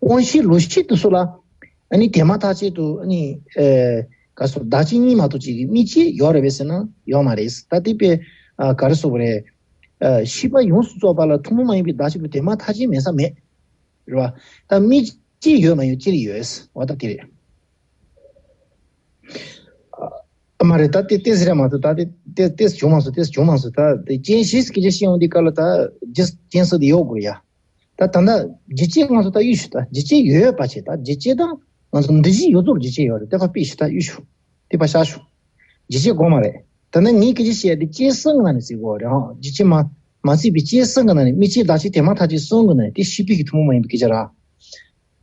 དབང་ཤེས་ལོག་ཤེས་དེ་ཚོ་ལ། ཨ་ནི་དེ་མ་ཐག་ཆད་དུ་ཨ་ནི། ཨེ། ག་སོ་བདག་གཅིག་གཉིས་མ་གཏོགས་ཅིག་གི་དམིགས་བཅས་ཡོད་རེད་པས་ཟེར་ན་ཡོད་མ་རེད། ད་དེ་དཔེ། ཨ་ག་རེ་ཟེར་དགོས་རེད། ཨ་ཤེས་པ་ཡོངས་སུ་རྫོགས་པ་ལ་ཐུན་མོང་མ་ཡིན་པའི་བདག་ཆོས་ཀྱི་དེ་མ་ཐག་ཆད་མེད་ས་མེད། རེད་བ། ད་དམིགས་བཅས་ཡོད་མ་ཡོད་ཅི་རིགས་ཡོད། འོ་ད་དེ་རེད། ཨ་མ་རེད། ད་དེ་ཏེ་ཟེར་ར་མ་ཐུབ། ད་དེ་ཏེ་ཏེ་བྱུང་མ་སོང་། ཏེ་བྱུང་མ་སོང་། ད་དེ་རྐྱེན་བཞི་སྐད་ཆ་བཤད་ཡོང་དུས་སྐབས་ལ་ད་རྒྱུ་རྐྱེན་སོགས་དེ་ཡོད་དགོས་ཡ། ད་ད་ལྟ་རྒྱུ་རྐྱེན་ང་ཚོ་ད་གཡུག་ཞུ། ད་རྒྱུ་རྐྱེན་ཡོད་པ་བྱས། ད་རྒྱུ་རྐྱེན་དང་ང་ཚོ་འདུ་བྱེད་ཡོངས་རྫོགས་རྒྱུ་རྐྱེན་ཡོད་རེད། དེ་ཕར་ཕུད་ཞུ། ད་གཡུག་ཞུ། དེ་ཕར་བཞག་ཞུ། རྒྱུ་རྐྱེན་དགོས་མ་རེད། ད་ནི་ངས་སྐད་ཆ་བཤད་དེ་རྐྱེན་གསུམ་གྱི་ནང་ནས་བརྩི་དགོས་རེད། ཨང་། རྒྱུ་རྐྱེན་མ་མ་བརྩིས་པའི་རྐྱེན་གསུམ་གྱི་ནང་ནས། དམིགས་བཅས་བདག་གཅིག་དེ་མ་ཐག་ཆོད་གསུམ་གྱི་ནང་ནས། དེ་ཤེས་པའི་གི་ཐུན་མོང་མ་ཡིན་པའི་སྐད་ཆ་ར།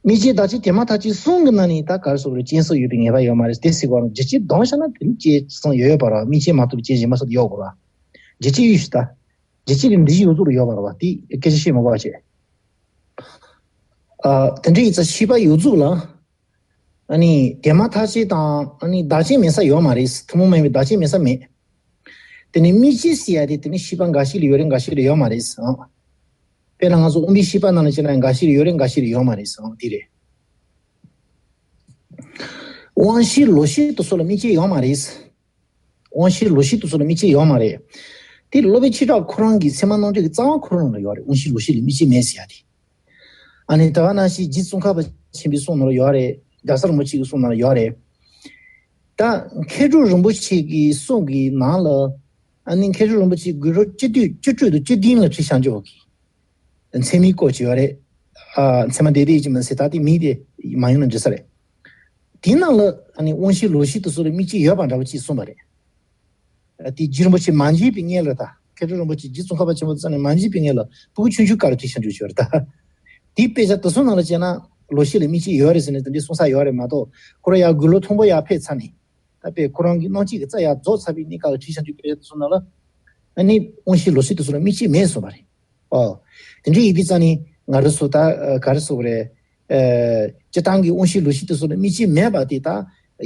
དམིགས་བཅས་བདག་གཅིག་དེ་མ་ཐག་ཆོད་གསུམ་གྱི་ནང་ནས་ད་ག་རེ་ཟེར་དགོས་རེད། རྐྱེན་སོགས་ཡོད་པའི་ངེས་པ་ཡོད་མ་རེད། དེ་ཟེར་བ་རང་རྒྱུ་རྐྱེན་བསྡོམས་བཞག་ན་དེ་ནི་རྐྱེན་གསུམ་ཡོད་ཡོད་པ་རེད་བ། དམིགས་བཅས་མ་གཏོགས་པའི་རྐྱེན་གཞན་པ་སོགས་ཡོད་དགོས་རེད་བ། རྒྱུ་རྐྱེན་གཡུག་ཞུ། ད་རྒྱུ་རྐྱེན་གྱི་འདུ་བྱེད་ཡོངས་རྫོགས་ལ་ཡོད་པ་རེད་བ། དེ་སྐད་ཆ་བཤད་མི་དགོས་པ་བྱས། ཨ་དེ་འདྲ་ཡིན་ཙང་ཤེས་པ་ཡོངས་རྫོགས་ལ། ཨ་ནི་དེ་མ་ཐག་ཆོད་དང་ཨ་ནི་བདག་རྐྱེན་མེད་ས་ཡོད་མ་རེད། ཐུན་མོང་མ་ཡིན་པའི་བདག་རྐྱེན་མེད་ས་མེད། དེ་ནས་དམིགས་བྱེད་ཟེར་ཡ་དེ་དེ་ནི་ཤེས་པ་འགའ་ཞིག་ལ་ཡོད་རེད། འགའ་ཞིག་ལ་ཡོད་མ་རེད་ཟེར། དཔེར་ན་ང་ཚོ་དབང་པོའི་ཤེས་པ་ནང་ལ་བྱས་ན་འགའ་ཞིག་ལ་ཡོད་རེད། འགའ་ཞིག་ལ་ཡོད་མ་རེད་ཟེར། དེ་རེད། དབང་ཤེས་ལོག་ཤེས་དེ་ཚོ་ལ་དམིགས་བྱེད་ཡོད་མ་རེད། དབང་ཤེས་ལོག་ཤེས་དེ་ཚོ་ལ་དམིགས་བྱེད་ཡོད་མ་རེད། དེ་སློབ་དཔོན་ཆོས་གྲགས་ཁོ་རང་གི་ཚད་མ་རྣམ་འགྲེལ་གྱི་རྩ་བ་ཁོ་རང་ལ་ཡོད་རེད། དབང་ཤེས་ལོག་ཤེས་ལ་དམིགས་བྱེད་མེད་ཟེར་ཡ་དེ། ཨ་ནི་ད་ག་ནང་བཞིན་རྗེ་ཙོང་ཁ་པ་ཆེན་པོའི་གསུང་ནང་ལ་ཡོད་རེད། རྒྱལ་ཚབ་རིན་པོ་ཆེ་གི་གསུང་ནང་ལ་ཡོད་རེད། ད་མཁས་གྲུབ་རིན་པོ་ཆེ་གི་གསུང་གི་ནང་ལ། ཨ་ནི་མཁས་གྲུབ་རིན་པོ་ཆེ་དགོས་གྲོགས་བཅུ་དྲུག་བཅུ་དྲུག་དང་བཅུ་བདུན་ལ་ཁྲིད་བྱང་ཆུབ་ཀྱི་མཚན་མའི་སྐོར་ཅིག་ཡོད་རེད། ཨ། མཚན་མ་དེ་དེ་ཅིག་མིན་ཟེར། ད་དེ་མིང་དེ་མ་ཡིན་ན་འགྲིག་ས་རེད། དེའི་ནང་ལ་ཨ་ནི་དབང་ཤེས་ལོག་ཤེས་དེ་ཚོ་ལ་དམིགས་བྱེད་ཡོད་པ་འདྲ་བོ་ཅིག་གསུངས་པ་རེད། ཨ། དེ་རྗེ་རིན་པོ་ཆེ་མ་མཇལ་བའི་སྔོན་ལ། ད་མཁས་གྲུབ་རིན་པོ་ཆེ་རྗེ་ཙོང་ཁ་པ་ཆེན་པོ་རྩ་ནས་མ་མཇལ་བའི་སྔོན་ལ་སྤུ་གུ་ཆུང་ཆུང་སྐབས་ལ་ཁྲིད་བྱང་ཆུབ་ཡོད་རེད་ད། དེའི་དཔེ་ཆ་དེ་ཚོ་ནང་ལ་བྱས་ན་ལོག་ཤེས་ལ་དམིགས་བྱེད་ཡོད་རེད་ཟེར་ནས་དེ་འདྲའི་གསུང་ས་ཡོད་རེད་མ་གཏོགས། ཁོ་རང་ཡར་དགུང་ལོ་མཐོན་པོ་ཡར་ཕེབས་ཚར་ནས། ད་དཔེ་ཁོ་རང་གི་སྣང་བྱེད་ཀྱི་རྩལ་ཡར་རྫོགས་ཚར་བའི་གནས་སྐབས་ལ་ཁྲིད་བྱང་ཆུབ་ཀྱི་དེ་ཚོ་ནང་ལ། ཨ་ནི་དབང་ཤེས་ལོག་ཤེས་དེ་ཚོ་ལ་དམིགས་བྱེད་མེད་གསུངས་པ་རེད། ཨོ། དེ་འདྲ་ཡིན་དུས་ཙང་ནི་ང་རང་ཚོ་ད་ག་རེ་ཟེར་དགོས་རེད། ཨ། སྤྱིར་བཏང་གི་དབང་ཤེས་ལོག་ཤེས་དེ་ཚོ་ལ་དམིགས་བྱེད་མེད་པ་དེ་ད་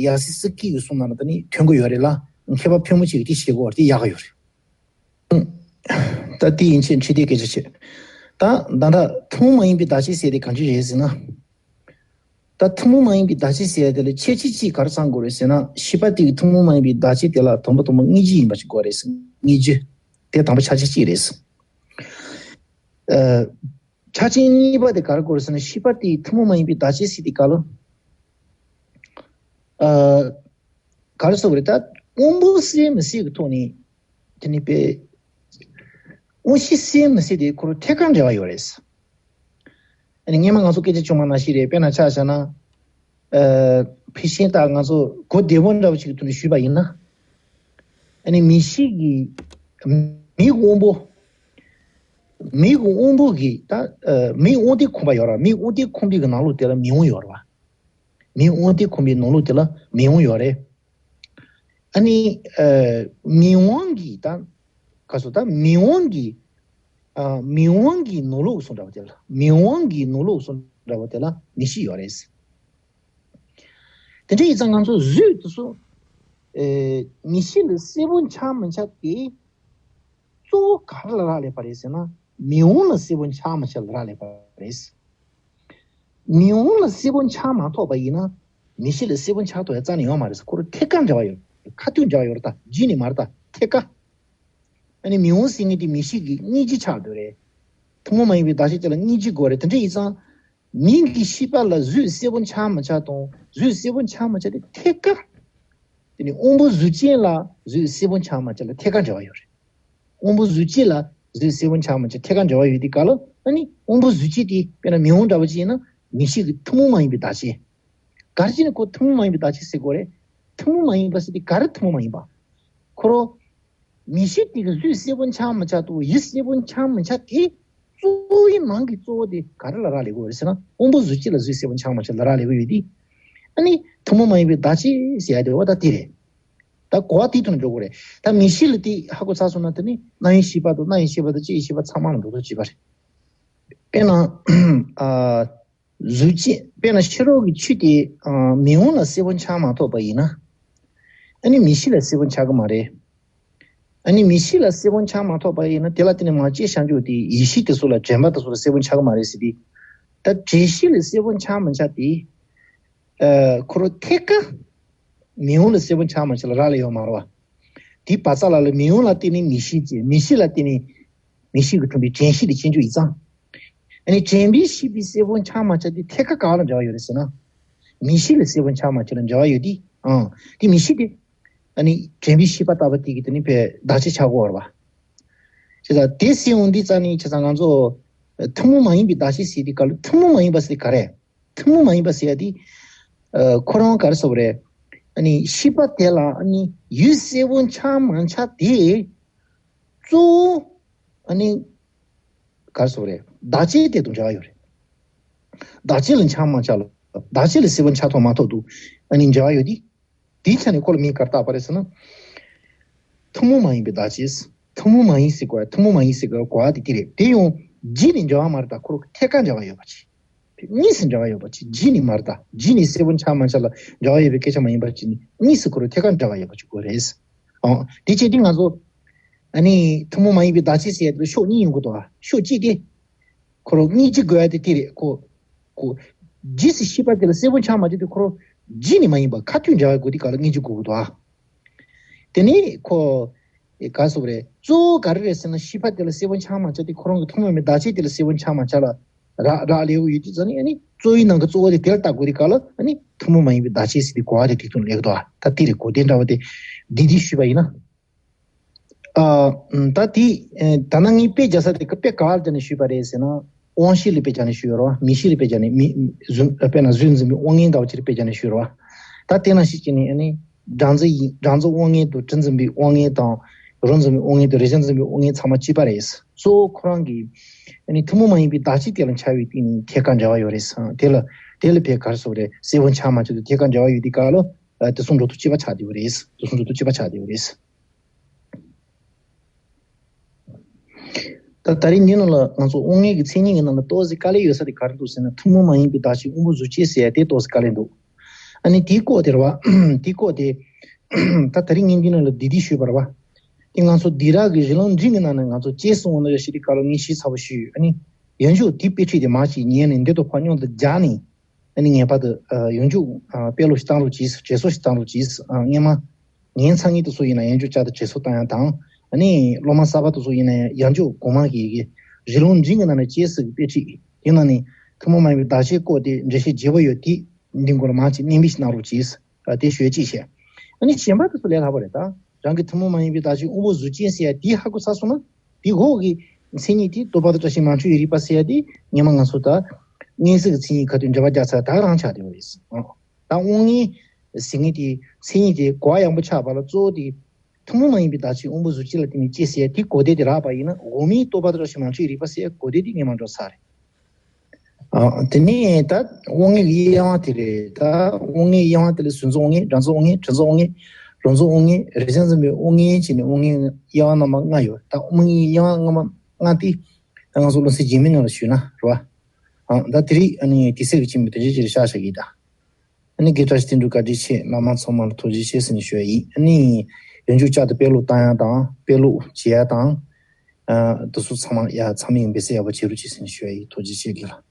ཡང་སྲིད་སི་ཀི་གི་གསུང་ནང་ལ་ད་ནི་ཐོན་གྱི་ཡོད་རེད་ལ། མཁས་པ་ཕལ་མོ་ཆེ་གིས་དེ་བཞེད་དགོས་པ་དེ་ཡག་གི་ཡོད་རེད། ད་དེ་ཡིན་ཕྱིན་ཁྲིད་དེ་སྐད་ཆ་བྱེད། ད་ད་ལྟ་ཐུན་མོང་མ་ཡིན་པའི་བདག་བྱེད་ཟེར་དེ་གང་ཅི་རེད་ཟེར་ན། ད་ཐུན་མོང་མ་ཡིན་པའི་བདག་བྱེད་ཟེར་དེ་ལ་ཁྱད་ཆོས་གཅིག་ག་རེ་ཚང་དགོས་རེད་ཟེར་ན། ཤེས་པ་དེ་གི་ཐུན་མོང་མ་ཡིན་པའི་བདག་བྱེད་དེ་ལ་དང་པོ་དང་པོ་སྙིང་རྗེ་ཡིན་པ་ཞིག་དགོས་རེད་ཟེར། སྙིང་རྗེ། དེ་དང་པོ་ཆ་རྐྱེན་གཅིག་རེད་ཟེར། ཨ། ཆ་རྐྱེན་གཉིས་པ་དེ་ག་རེ་དགོས་རེད་ཟེར་ན། ཤེས་པ་དེ་གི་ཐུན་མོང་མ་ཡིན་པའི་བདག་བྱེད་ཟེར་དེ་ག་ལ། ཨ། ག་རེ་ཟེར་དགོས་རེད། ད་དབང་པོ་གསལ་མི་གསལ་གྱི་ཐོག་ནས། དེ་ནི་དཔེ། དབང་ཤེས་གསལ་མི་གསལ་དེ་ཁོ་རང་ཐད་ཀར་འབྲེལ་བ་ཡོད་རེད། ཨ་ནི་སྔོན་མ་ང་ཚོ་སྐད་ཆ་བྱུང་བ་ནང་བཞིན་རེད། དཔེར་ན་ཆ་བཞག་ན། ཨ། ཕལ་ཆེར་ད་ང་ཚོ་གོ་བདེ་པོ་འདྲ་བོ་ཞིག་གི་ཐོག་ནས་ཞུས་པ་ཡིན་ན། ཨ་ནི་མིག་ཤེས་ཀྱི། མིག་དབང་པོ། མིག་དབང་པོ་གི་ད། ཨ། མིག་དབང་སྟེ་ཁོམ་པ་ཡོད་རེད་པ། མིག་དབང་སྟེ་ཁོམ་པའི་གི་ནང་ལོགས་དེ་ལ་མིག་དབང་ཡོད་རེད་པ། མིག་དབང་སྟེ་ཁོམ་པའི་ནང་ལོགས་དེ་ལ་མིག་དབང་ཡོད་རེད། ཨ་ནི། ཨ། མིག་དབང་གི་ད། ག་སོ་ད་མིག་དབང་གི། ཨ། མིག་དབང་གི་ནང་ལོགས་སུ་འདྲ་བ་དེ་ལ། མིག་དབང་གི་ནང་ལོགས་སུ་འདྲ་བ་དེ་ལ་མིག་ཤེས་ཡོད་རེད། དེ་འདྲ་ཡིན་ཙང་ང་ཚོ་གཟུགས་དེ་ཚོ། ཨེ། མིག་ཤེས་ལ་གསལ་པོ་འཆར་མི་འཆར་དེ། གཙོ་བོ་ག་རེ་ལ་རག་ལས་པ་རེད་ཟེར་ན། མིག་དབང་ལ་གསལ་པོ་འཆར་མི་འཆར་ལ་རག་ལས་པ་རེད། མིག་དབང་ལ་གསལ་པོ་འཆར་མ་ཐུབ་པ་ཡིན་ན། མིག་ཤེས་ལ་གསལ་པོ་འཆར་ཐུབ་ཡ་རྩ་ནས་ཡོད་མ་རེད་ཟེར། ཁོ་རང་ཐད་ཀར་འབྲེལ་བ་ཡོད། ཁ་ཐུག་འབྲེལ་བ་ཡོད་རེད་ད། རྗེས་ནས་མ་རེད་ད། ཐད་ཀར། ཨ་ནི་མིག་དབང་ཟེར་མཁན་དེ་མིག་ཤེས་ཀྱི་སྙིང་རྗེ་ཆགས་བསྡད་རེད། ཐུན་མོང་མ་ཡིན་པའི་བདག་ཤེས་དེ་ལ་སྙིང་རྗེ་དགོས་རེད། དེ་འདྲ་ཡིན་ཙང་། མིག་གི་ཤེས་པ་ལ་གཟུགས་གསལ་པོ་འཆར་མ་འཆར་དང་། གཟུགས་གསལ་པོ་འཆར་མ་འཆར་དེ་ཐད་ཀར། དེ་ནི་དབང་པོ་གཟུགས་ཅན་ལ་གཟུགས་གསལ་པོ་འཆར་མ་འཆར་ལ་ཐད་ཀར་འབྲེལ་བ་ཡོད་རེད། དབང་པོ་གཟུགས་ཅན་ལ་གཟུགས་གསལ་པོ་འཆར་མ་འཆར་ཐད་ཀར་འབྲེལ་བ་ཡོད་དུས་སྐབས་ལ། ཨ་ནི་དབང་པོ་གཟུགས་ཅན་དེ་དཔེར་ན་མིག་དབང་འདྲ་བོ་ཅིག་ཡིན་ན། མིག་ཤེས་ཀྱི་ཐུན་མོང་མ་ཡིན་པའི་བདག་ཅན། ག་རེ་བྱས་ནས་ཁོ་ཐུན་མོང་མ་ཡིན་པའི་བདག་ཅན་ཟེར་དགོས་རེད། ཐུན་མོང་མ་ཡིན་པ་ཟེར་དུས་ག་རེ་ཐུན་མོང་མ་ཡིན་པ། ཁོ་རང་མིག་ཤེས་དེ་གི་གཟུགས་གསལ་པོ་འཆར་མ་འཆར་དང་། ཡིད་གསལ་པོ་འཆར་མ་འཆར་དེ། གཙོ་བོའི་ནང་གི་གཙོ་བོ་དེ་ག་རེ་ལ་རག་ལས་དགོས་རེད་ཟེར་ན། དབང་པོ་གཟུགས་ཅན་ལ་གཟུགས་གསལ་པོ་འཆར་མ་འཆར་ལ་རག་ལས་དགོས་ཡོད་དེ། ཨ་ནི་ཐུན་མོང་མ་ཡིན་པའི་བདག་ཅན་ཟེར་ཡ་དེ་འོ་ད་དེ་རེད། ད་གོ་བ་དེའི་ཐོག་ནས་འགྲོ་དགོས་རེད། ད་མིག་ཤེས་ལ་དེ་ཧ་གོ་ཚར་སོང་ན། དེ་ནི་རྣ་བའི་ཤེས་པ་དང་། རྣ་བའི་ཤེས་པ་དང་། ལྕེ་ཡི་ཤེས་པ་ཚང་མ་ལ་འགྲོ་ཐབས་བྱེད་པ་རེད། དཔེར་ན། ཨ། གཟུགས་ཅན། དཔེར་ན་ཕྱི་རོལ་གྱི་ཆོས་དེ། ཨ། མིག་དབང་ལ་གསལ་པོ་འཆར་མ་ཐུབ་པ་ཡིན་ན། ཨ་ནི་མིག་ཤེས་ལ་གསལ་པོ་འཆར་གི་མ་རེད། ཨ་ནི་མིག་ཤེས་ལ་གསལ་པོ་འཆར་མ་ཐུབ་པ་ཡིན་ན། དེ་ལ་བརྟེན་ནས་མ་སྐྱེས་བྱང་ཆུབ་དེ་ཡེ་ཤེས་དེ་ཚོ་ལ། དྲན་པ་དེ་ཚོ་ལ་གསལ་པོ་འཆར་གི་མ་རེད་ཟེར་དུས། ད་དྲན་ཤེས་ལ་གསལ་པོ་འཆར་མ་འཆར་དེ། ཨ། ཁོ་རང་ཐད་ཀར་མིག་དབང་ལ་གསལ་པོ་འཆར་མ་འཆར་ལ་རག་ལས་ཡོད་མ་རེད་པ། དེའི་བར་མཚམས་ལ་ལ་མིག་དབང་ལ་བརྟེན་ནས་མིག་ཤེས་སྐྱེ། མིག་ཤེས་ལ་བརྟེན་ནས་མིག་ཤེས་ཀྱིས་མཐོང་བའི་དྲན་ཤེས་དེ་སྐྱེ་འགྱུར་ཡིན་ཙང་། ཨ་ནི་དྲན་པའི་ཤེས་པའི་གསལ་པོ་འཆར་མ་འཆར་དེ་ཐད་ཀར་ག་ལ་འབྲེལ་བ་ཡོད་རེད་ཟེར་ན། མིག་ཤེས་ལ་གསལ་པོ་འཆར་མ་འཆར་ལ་འབྲེལ་བ་ཡོད་དེ། ཨང་། དེ་མིག་ཤེས་དེ། ཨ་ནི་དྲན་པའི་ཤེས་པ་ལྟ་བུ་དེ་གི་དེ་ནི་བདག་ཅན་ཆགས་ཀྱི་ཡོད་རེད་པ། བྱས་ཙང་དེ་ཟེར་ཡོང་དུས་ཙང་ནི། བྱས་ཙང་ང་ཚོ་ཐུན་མོང་མ་ཡིན་པའི་བདག་ཅན་ཟེར་དུས་སྐབས་ལ། ཐུན་མོང་མ་ཡིན་པ་ཟེར་དེ་ག་རེ། ཐུན་མོང་མ་ཡིན་པ་ཟེར་ཡ་དེ། ཨ། ཁོ་རང་ག་རེ་ཟེར་དགོས་རེད། ཨ་ནི་ཤེས་པ་དེ་ལ། ཨ་ནི་ཡིད་གསལ་པོ་འཆར་མ་འཆར་དེ། གཙོ་བོ། ཨ་ནི་ག་རེ་ཟེར་དགོས་རེད། བདག་ཅན་དེ་དང་འབྲེལ་བ་ཡོད་རེད། བདག་ཅན་ལ་འཆར་མ་འཆར་ལ། བདག་ཅན་ལ་གསལ་པོ་འཆར་ཐུབ་མ་ཐུབ་དང་། ཨ་ནི་འབྲེལ་བ་ཡོད་དེ། དེའི་ཆ་ནས་ཁོ་ལ་མིང་ག་རེ་བཏགས་པ་རེད་ཟེར་ན། ཐུན་མོང་མ་ཡིན་པའི་བདག་ཅན། ཐུན་མོང་མ་ཡིན་ཟེར་དགོས། ཐུན་མོང་མ་ཡིན་ཟེར་དགོས་པ་དེ་དེ་རེད། དེ་ཡང་རྗེས་ནས་འབྲེལ་བ་མ་རེད་ད། ཁོ་རང་ཐད་ཀར་འབྲེལ་བ་ཡོད་པ་ཅིག། དེ་གཉིས་སུ་འབྲེལ་བ་ཡོད་པ་ཅིག། རྗེས་ནས་མ་རེད་ད། རྗེས་ནས་གསལ་པོ་འཆར་མ་འཆར་ལ་འབྲེལ་བ་ཡོད་པའི་སྐད་ཆ་མ་ཡིན་པ་ཅིག་ནི། གཉིས་སུ་ཁོ་རང་ཐད་ཀར་འབྲེལ་བ་ཡོད་པ་ཅིག་དགོས་རེད། ཨང་། དེ་བྱས་དུས་ང་ཚོ། ཨ་ནི་ཐུན་མོང་མ་ཡིན་པའི་བདག་བྱེད་ཟེར་ཡ་དེ་ལ་ཕྱོགས་གཉིས་ཡོང་གི་འདུག་ཨ། ཕྱོགས་གཅིག་དེ། ཁོ་རང་སྙིང་རྗེ་དགོས་ཡ་དེ་དེ་རེད། ཁོ། ཁོ། རྗེས་སུ་ཤེས་པ་དེ་ལ་གསལ་པོ་ཆགས་མ་བྱུང་དུས་ཁོ་རང་རྗེས་ནས་མ་ཡིན་པ་ཁ་ཐུག་འབྲེལ་བ་དགོས་དུས་ག་ལ་སྙིང་རྗེ་དགོས་ཀྱི་འདུག་ཨ། དེ་ནས་ཁོ། ཨེ་ག་སོགས་རེད། གཙོ་བོ་ག་རེ་རེད་ཟེར་ན་ཤེས་པ་དེ་ལ་གསལ་པོ་ཆགས་མ་བྱུང་དུས་ཁོ་རང་གི་ཐུན་མོང་མའི་བདག་བྱེད་དེ་ལ་གསལ་པོ་ཆགས་མ་བྱུང་ལ། རག་རག་ལས་འོ་ཡོད་དུས་ཙང་ནས་ཨ་ནི་གཙོ་བོའི་ནང་གི་གཙོ་བོ་དེ་དེ་ལ་བལྟ་དགོས་དུས་ག་ལ་ཨ་ནི་ཐུན་མོང་མ་ཡིན་པའི་བདག་བྱེད་ཟེར་དུས་གོ་བ་དེ་དེ་ཚོ་ལེགས་འདུག་ཨ། ད་དེ་རེད། གོ་དོན་འདྲ་བ་དེ་འདི་འདི་ཞུས་པ་ཡིན་ན། ཨ། ད་དེ། ད་ནང་ངས་དཔེ་རྒྱག་ས་དེ་དཔེ་ག་བར་བརྒྱབ་ནས་ཞུས་པ་རེད་ཟེར་ན། དབང་ཤེས་ལ་དཔེ་རྒྱག་ནས་ཞུས་ཡོད་རེད་བ། མིག་ཤེས་ལ་དཔེ་རྒྱག་ནས་མིག་བཟུང་དཔེར་ན་བཟུང་འཛིན་པའི་དབང་མངོན་ལྟ་བུ་ཅིག་ལ་དཔེ་རྒྱག་ནས་ཞུས་ཡོད་རེད་བ། ད་དེ་ནང་བཞིན་བྱས་ནས་ཨ་ནི། སྦྲང་རྩི་ཡི་སྦྲང་རྩི་དབང་མངོན་དང་དྲི་འཛིན་པའི་དབང་མངོན་དང་། རོ་འཛིན་པའི་དབང་མངོན་དང་རེག་བྱ་འཛིན་པའི་དབང་མངོན་ཚང་མ་གཅིག་པ་རེད། གཙོ་བོ་ཁོ་རང་གི་ཨ་ནི་ཐུན་མོང་མ་ཡིན་པའི་བདག་བྱེད་དེ་ལ་འཆར་བའི་སྟེང་ནས་ཐད་ཀར་འབྲེལ་བ་ཡོད་རེད། དེ་ལ་དེ་ལ་ཕན་ག་རེ་ཟེར་དགོས་རེད། གསལ་པོ་འཆར་མ་བྱུང་དུས་ཐད་ཀར་འབྲེལ་བ་ཡོད་དུས་ག་ལ་དེ་གསུམ་འགྲོ་དུས་གཅིག་པ་ཆགས་བསྡད་ཡོད་རེད། དེ་གསུམ་འགྲོ་དུས་གཅིག་པ་ཆགས་བསྡད་ཡོད་རེད། ད་ད་རིང་འདི་ནང་ལ་ང་ཚོ་དབང་མངོན་གྱི་མཚན་ཉིད་ཀྱི་ནང་ལ་ཏོག་ཙམ་དཀའ་ལས་ཡོད་ས་དེ་ག་རེ་འདུག་ཟེར་ན། ཐུན་མོང་མ་ཡིན་པའི་བདག་བྱེད་དབང་པོ་གཟུགས་ཅན་ཟེར་ཡ་དེ་ཏོག་ཙམ་དཀའ་ལས་འདུག་ཨ་ནི་དེའི་སྐོར་དེ་རེད་བ། དེའི་སྐོར་དེ། ད་ད་རིང་ངས་འདི་ནང་ལ་འདི་འདི་ཞུས་པ་རེད་བ། དེ་ང་ཚོ་སྡིགས་ར་གི་རི་ལུང་འབྲིང་གི་ནང་ནས་ང་ཚོ་གཅེས་སུ་འོང་ན་ཡ་ཞིག་དེ་ག་ལ་ངས་ཞིབ་ཚགས་པོ་ཞུས་ཡོད། ཨ་ནི་ཡང་འཇུག་དེའི་དཔེ་ཁྲིད་དེ་མར་ཅིག་ཉན་ནས་འདི་དང་ཕར་མཉམ་དུ་སྦྱར་ནས། ཨ་ནི་ངེས་པར་དུ་ཡང་འཇུག་དཔེ་ཀློག་ཞིག་བཏང་རོགས་གྱིས། དྲན་གསོ་ཞིག་བཏང་རོགས་གྱིས། སྔོན་མ་ངའི་མཚན་ཉིད་དེ་ཚོ་ཡིན་ན་ཡང་འཇུག་བྱས་ཏེ་དྲན་གསོ་བཏང་ཡ་དང་། ཨ་ནི་སློབ་མ་གསར་པ་དེ་ཚོ་ཡིན་ན་ཡང་འཇུག་གོང་མ་གི་གི་རི་ལུང་འབྲིང་གི་ནང་ནས་གཅེས་སུ་གི་དཔེ་ཁྲིད་དེ་ནང་ནས་ཐུན་མོང་མ་ཡིན་པའི་བདག་བྱེད་སྐོར་དེ་འགྲེལ་བཤད་རྒྱས་པོ་ཡོད་དེ། འདི་མགོ་ལ་མར་ཅིག་གནན་སྤོས་ཞིག་གནང་རོགས་གྱིས། དེ་ཞུ་ཡ་གཅིག་བྱས། ཨ་ནི་གཞན་པ་དེ་ཚོ་ལས་སླ་པོ་རེད་ད། རང་གི་ཐུན་མོང་མ་ཡིན་པའི་བདག་བྱེད་དབང་པོ་གཟུགས་ཅན་ཟེར་ཡ་དེ་ཧ་གོ་ཚར་སོང་ན། དེའི་འོག་གི་མཚན་ཉིད་དེ་རྟོག་པ་དང་བཀྲ་ཤིས་མང་སྤྱོད་ཀྱི་རིག་པ་ཟེར་ཡ་དེ་སྔོན་མ་ང་ཚོ་ད་མངོན་གཟུགས་ཀྱི་མཚན་ཉིད་ཁ་ཐུག་འགྲེལ་པ་རྒྱག་ཚར་ད་ག་རང་ཆགས་བསྡད་པ་རེད། ཨ། ད་དབང་མངོན་ཟེར་མཁན་དེ་མཚན་ཉིད་དེ་གོ་བ་ཡངས་པོ་ཆགས་པ་ལ་གཙོ་བོ་དེ་ཐུན་མོང་མ་ཡིན་པའི་བདག་བྱེད་དབང་པོ་གཟུགས་ཅན་ལ་བརྟེན་ནས་སྐྱེ་ཟེར་ཡ་དེ་གོ་བདེ་དེ་རག་པ་ཡིན་ན། འོག་མའི་རྟོག་པ་དང་བཀྲ་ཤིས་མང་སྤྱོད་ཀྱི་རིག་པ་ཟེར་ཡ་གོ་བདེ་དེ་སྔོན་མ་འགྲོ་ཚར་རེད། ཨ། དེ་ནས་ད་དབང་མངོན་གྱི་དབྱེ་བ་དེ་རེད། ད་དབང་མངོན་དབྱེ་བ་དེ་ལ་བཟུང་འཛིན་དབང་མངོན། སྦྲང་རྩི་དབང་མངོན། དྲི་འཛིན་དབང་མངོན། རོ་འཛིན་དབང་མངོན། རེག་བྱ་འཛིན་པའི་དབང་མངོན་བྱས་ནས་དབང་མངོན་དབྱེ་བ་རྣམ་པ་ལྔ་ཡོད། ད་དབང་མངོན་དབྱེ་བ་ལྔ་མ་ལྔ་དེ་ད་ང་ཚོ་བློ་གསལ་རྒྱན་མའི་ནང་ལ་ཞུས་ན་རེད་བ། ཨ། ད་དེ་རིང་ཨ་ནི་དུས་ཚོད་ཀྱི་རྐྱེན་པས་དེ་འདྲའི་ཅིག་ལ་བཞག་བཞག་གི་ད། ཨ་ནི་དགེ་བཀྲ་ཤིས་བསྟན་འགྲོ་བཀའ་དྲིན་ཆེ། བླ་མ་ཚང་མ་ལ་ཐུགས་རྗེ་ཆེ་ཟེར་ནས་ཞུ་ཡ་ཡིན། ཨ་ནི་ཡང་འཇུག་བྱས་ཏེ་དཔེ་ཀློག་བཏང་ཡ་དང་དཔེ་ཀློག་བྱེད་ཡ་དང་། ཨ། དེ་ཚོ་ཚང་མ་ཡ་ཚང་མས་འབད་བརྩོན་ཡག་པོ་བྱེད་རོགས་གྱིས་ཟེར་ནས་ཞུ་ཡ་ཡིན། ཐུགས་རྗེ་ཆེ་དགེ་ལགས།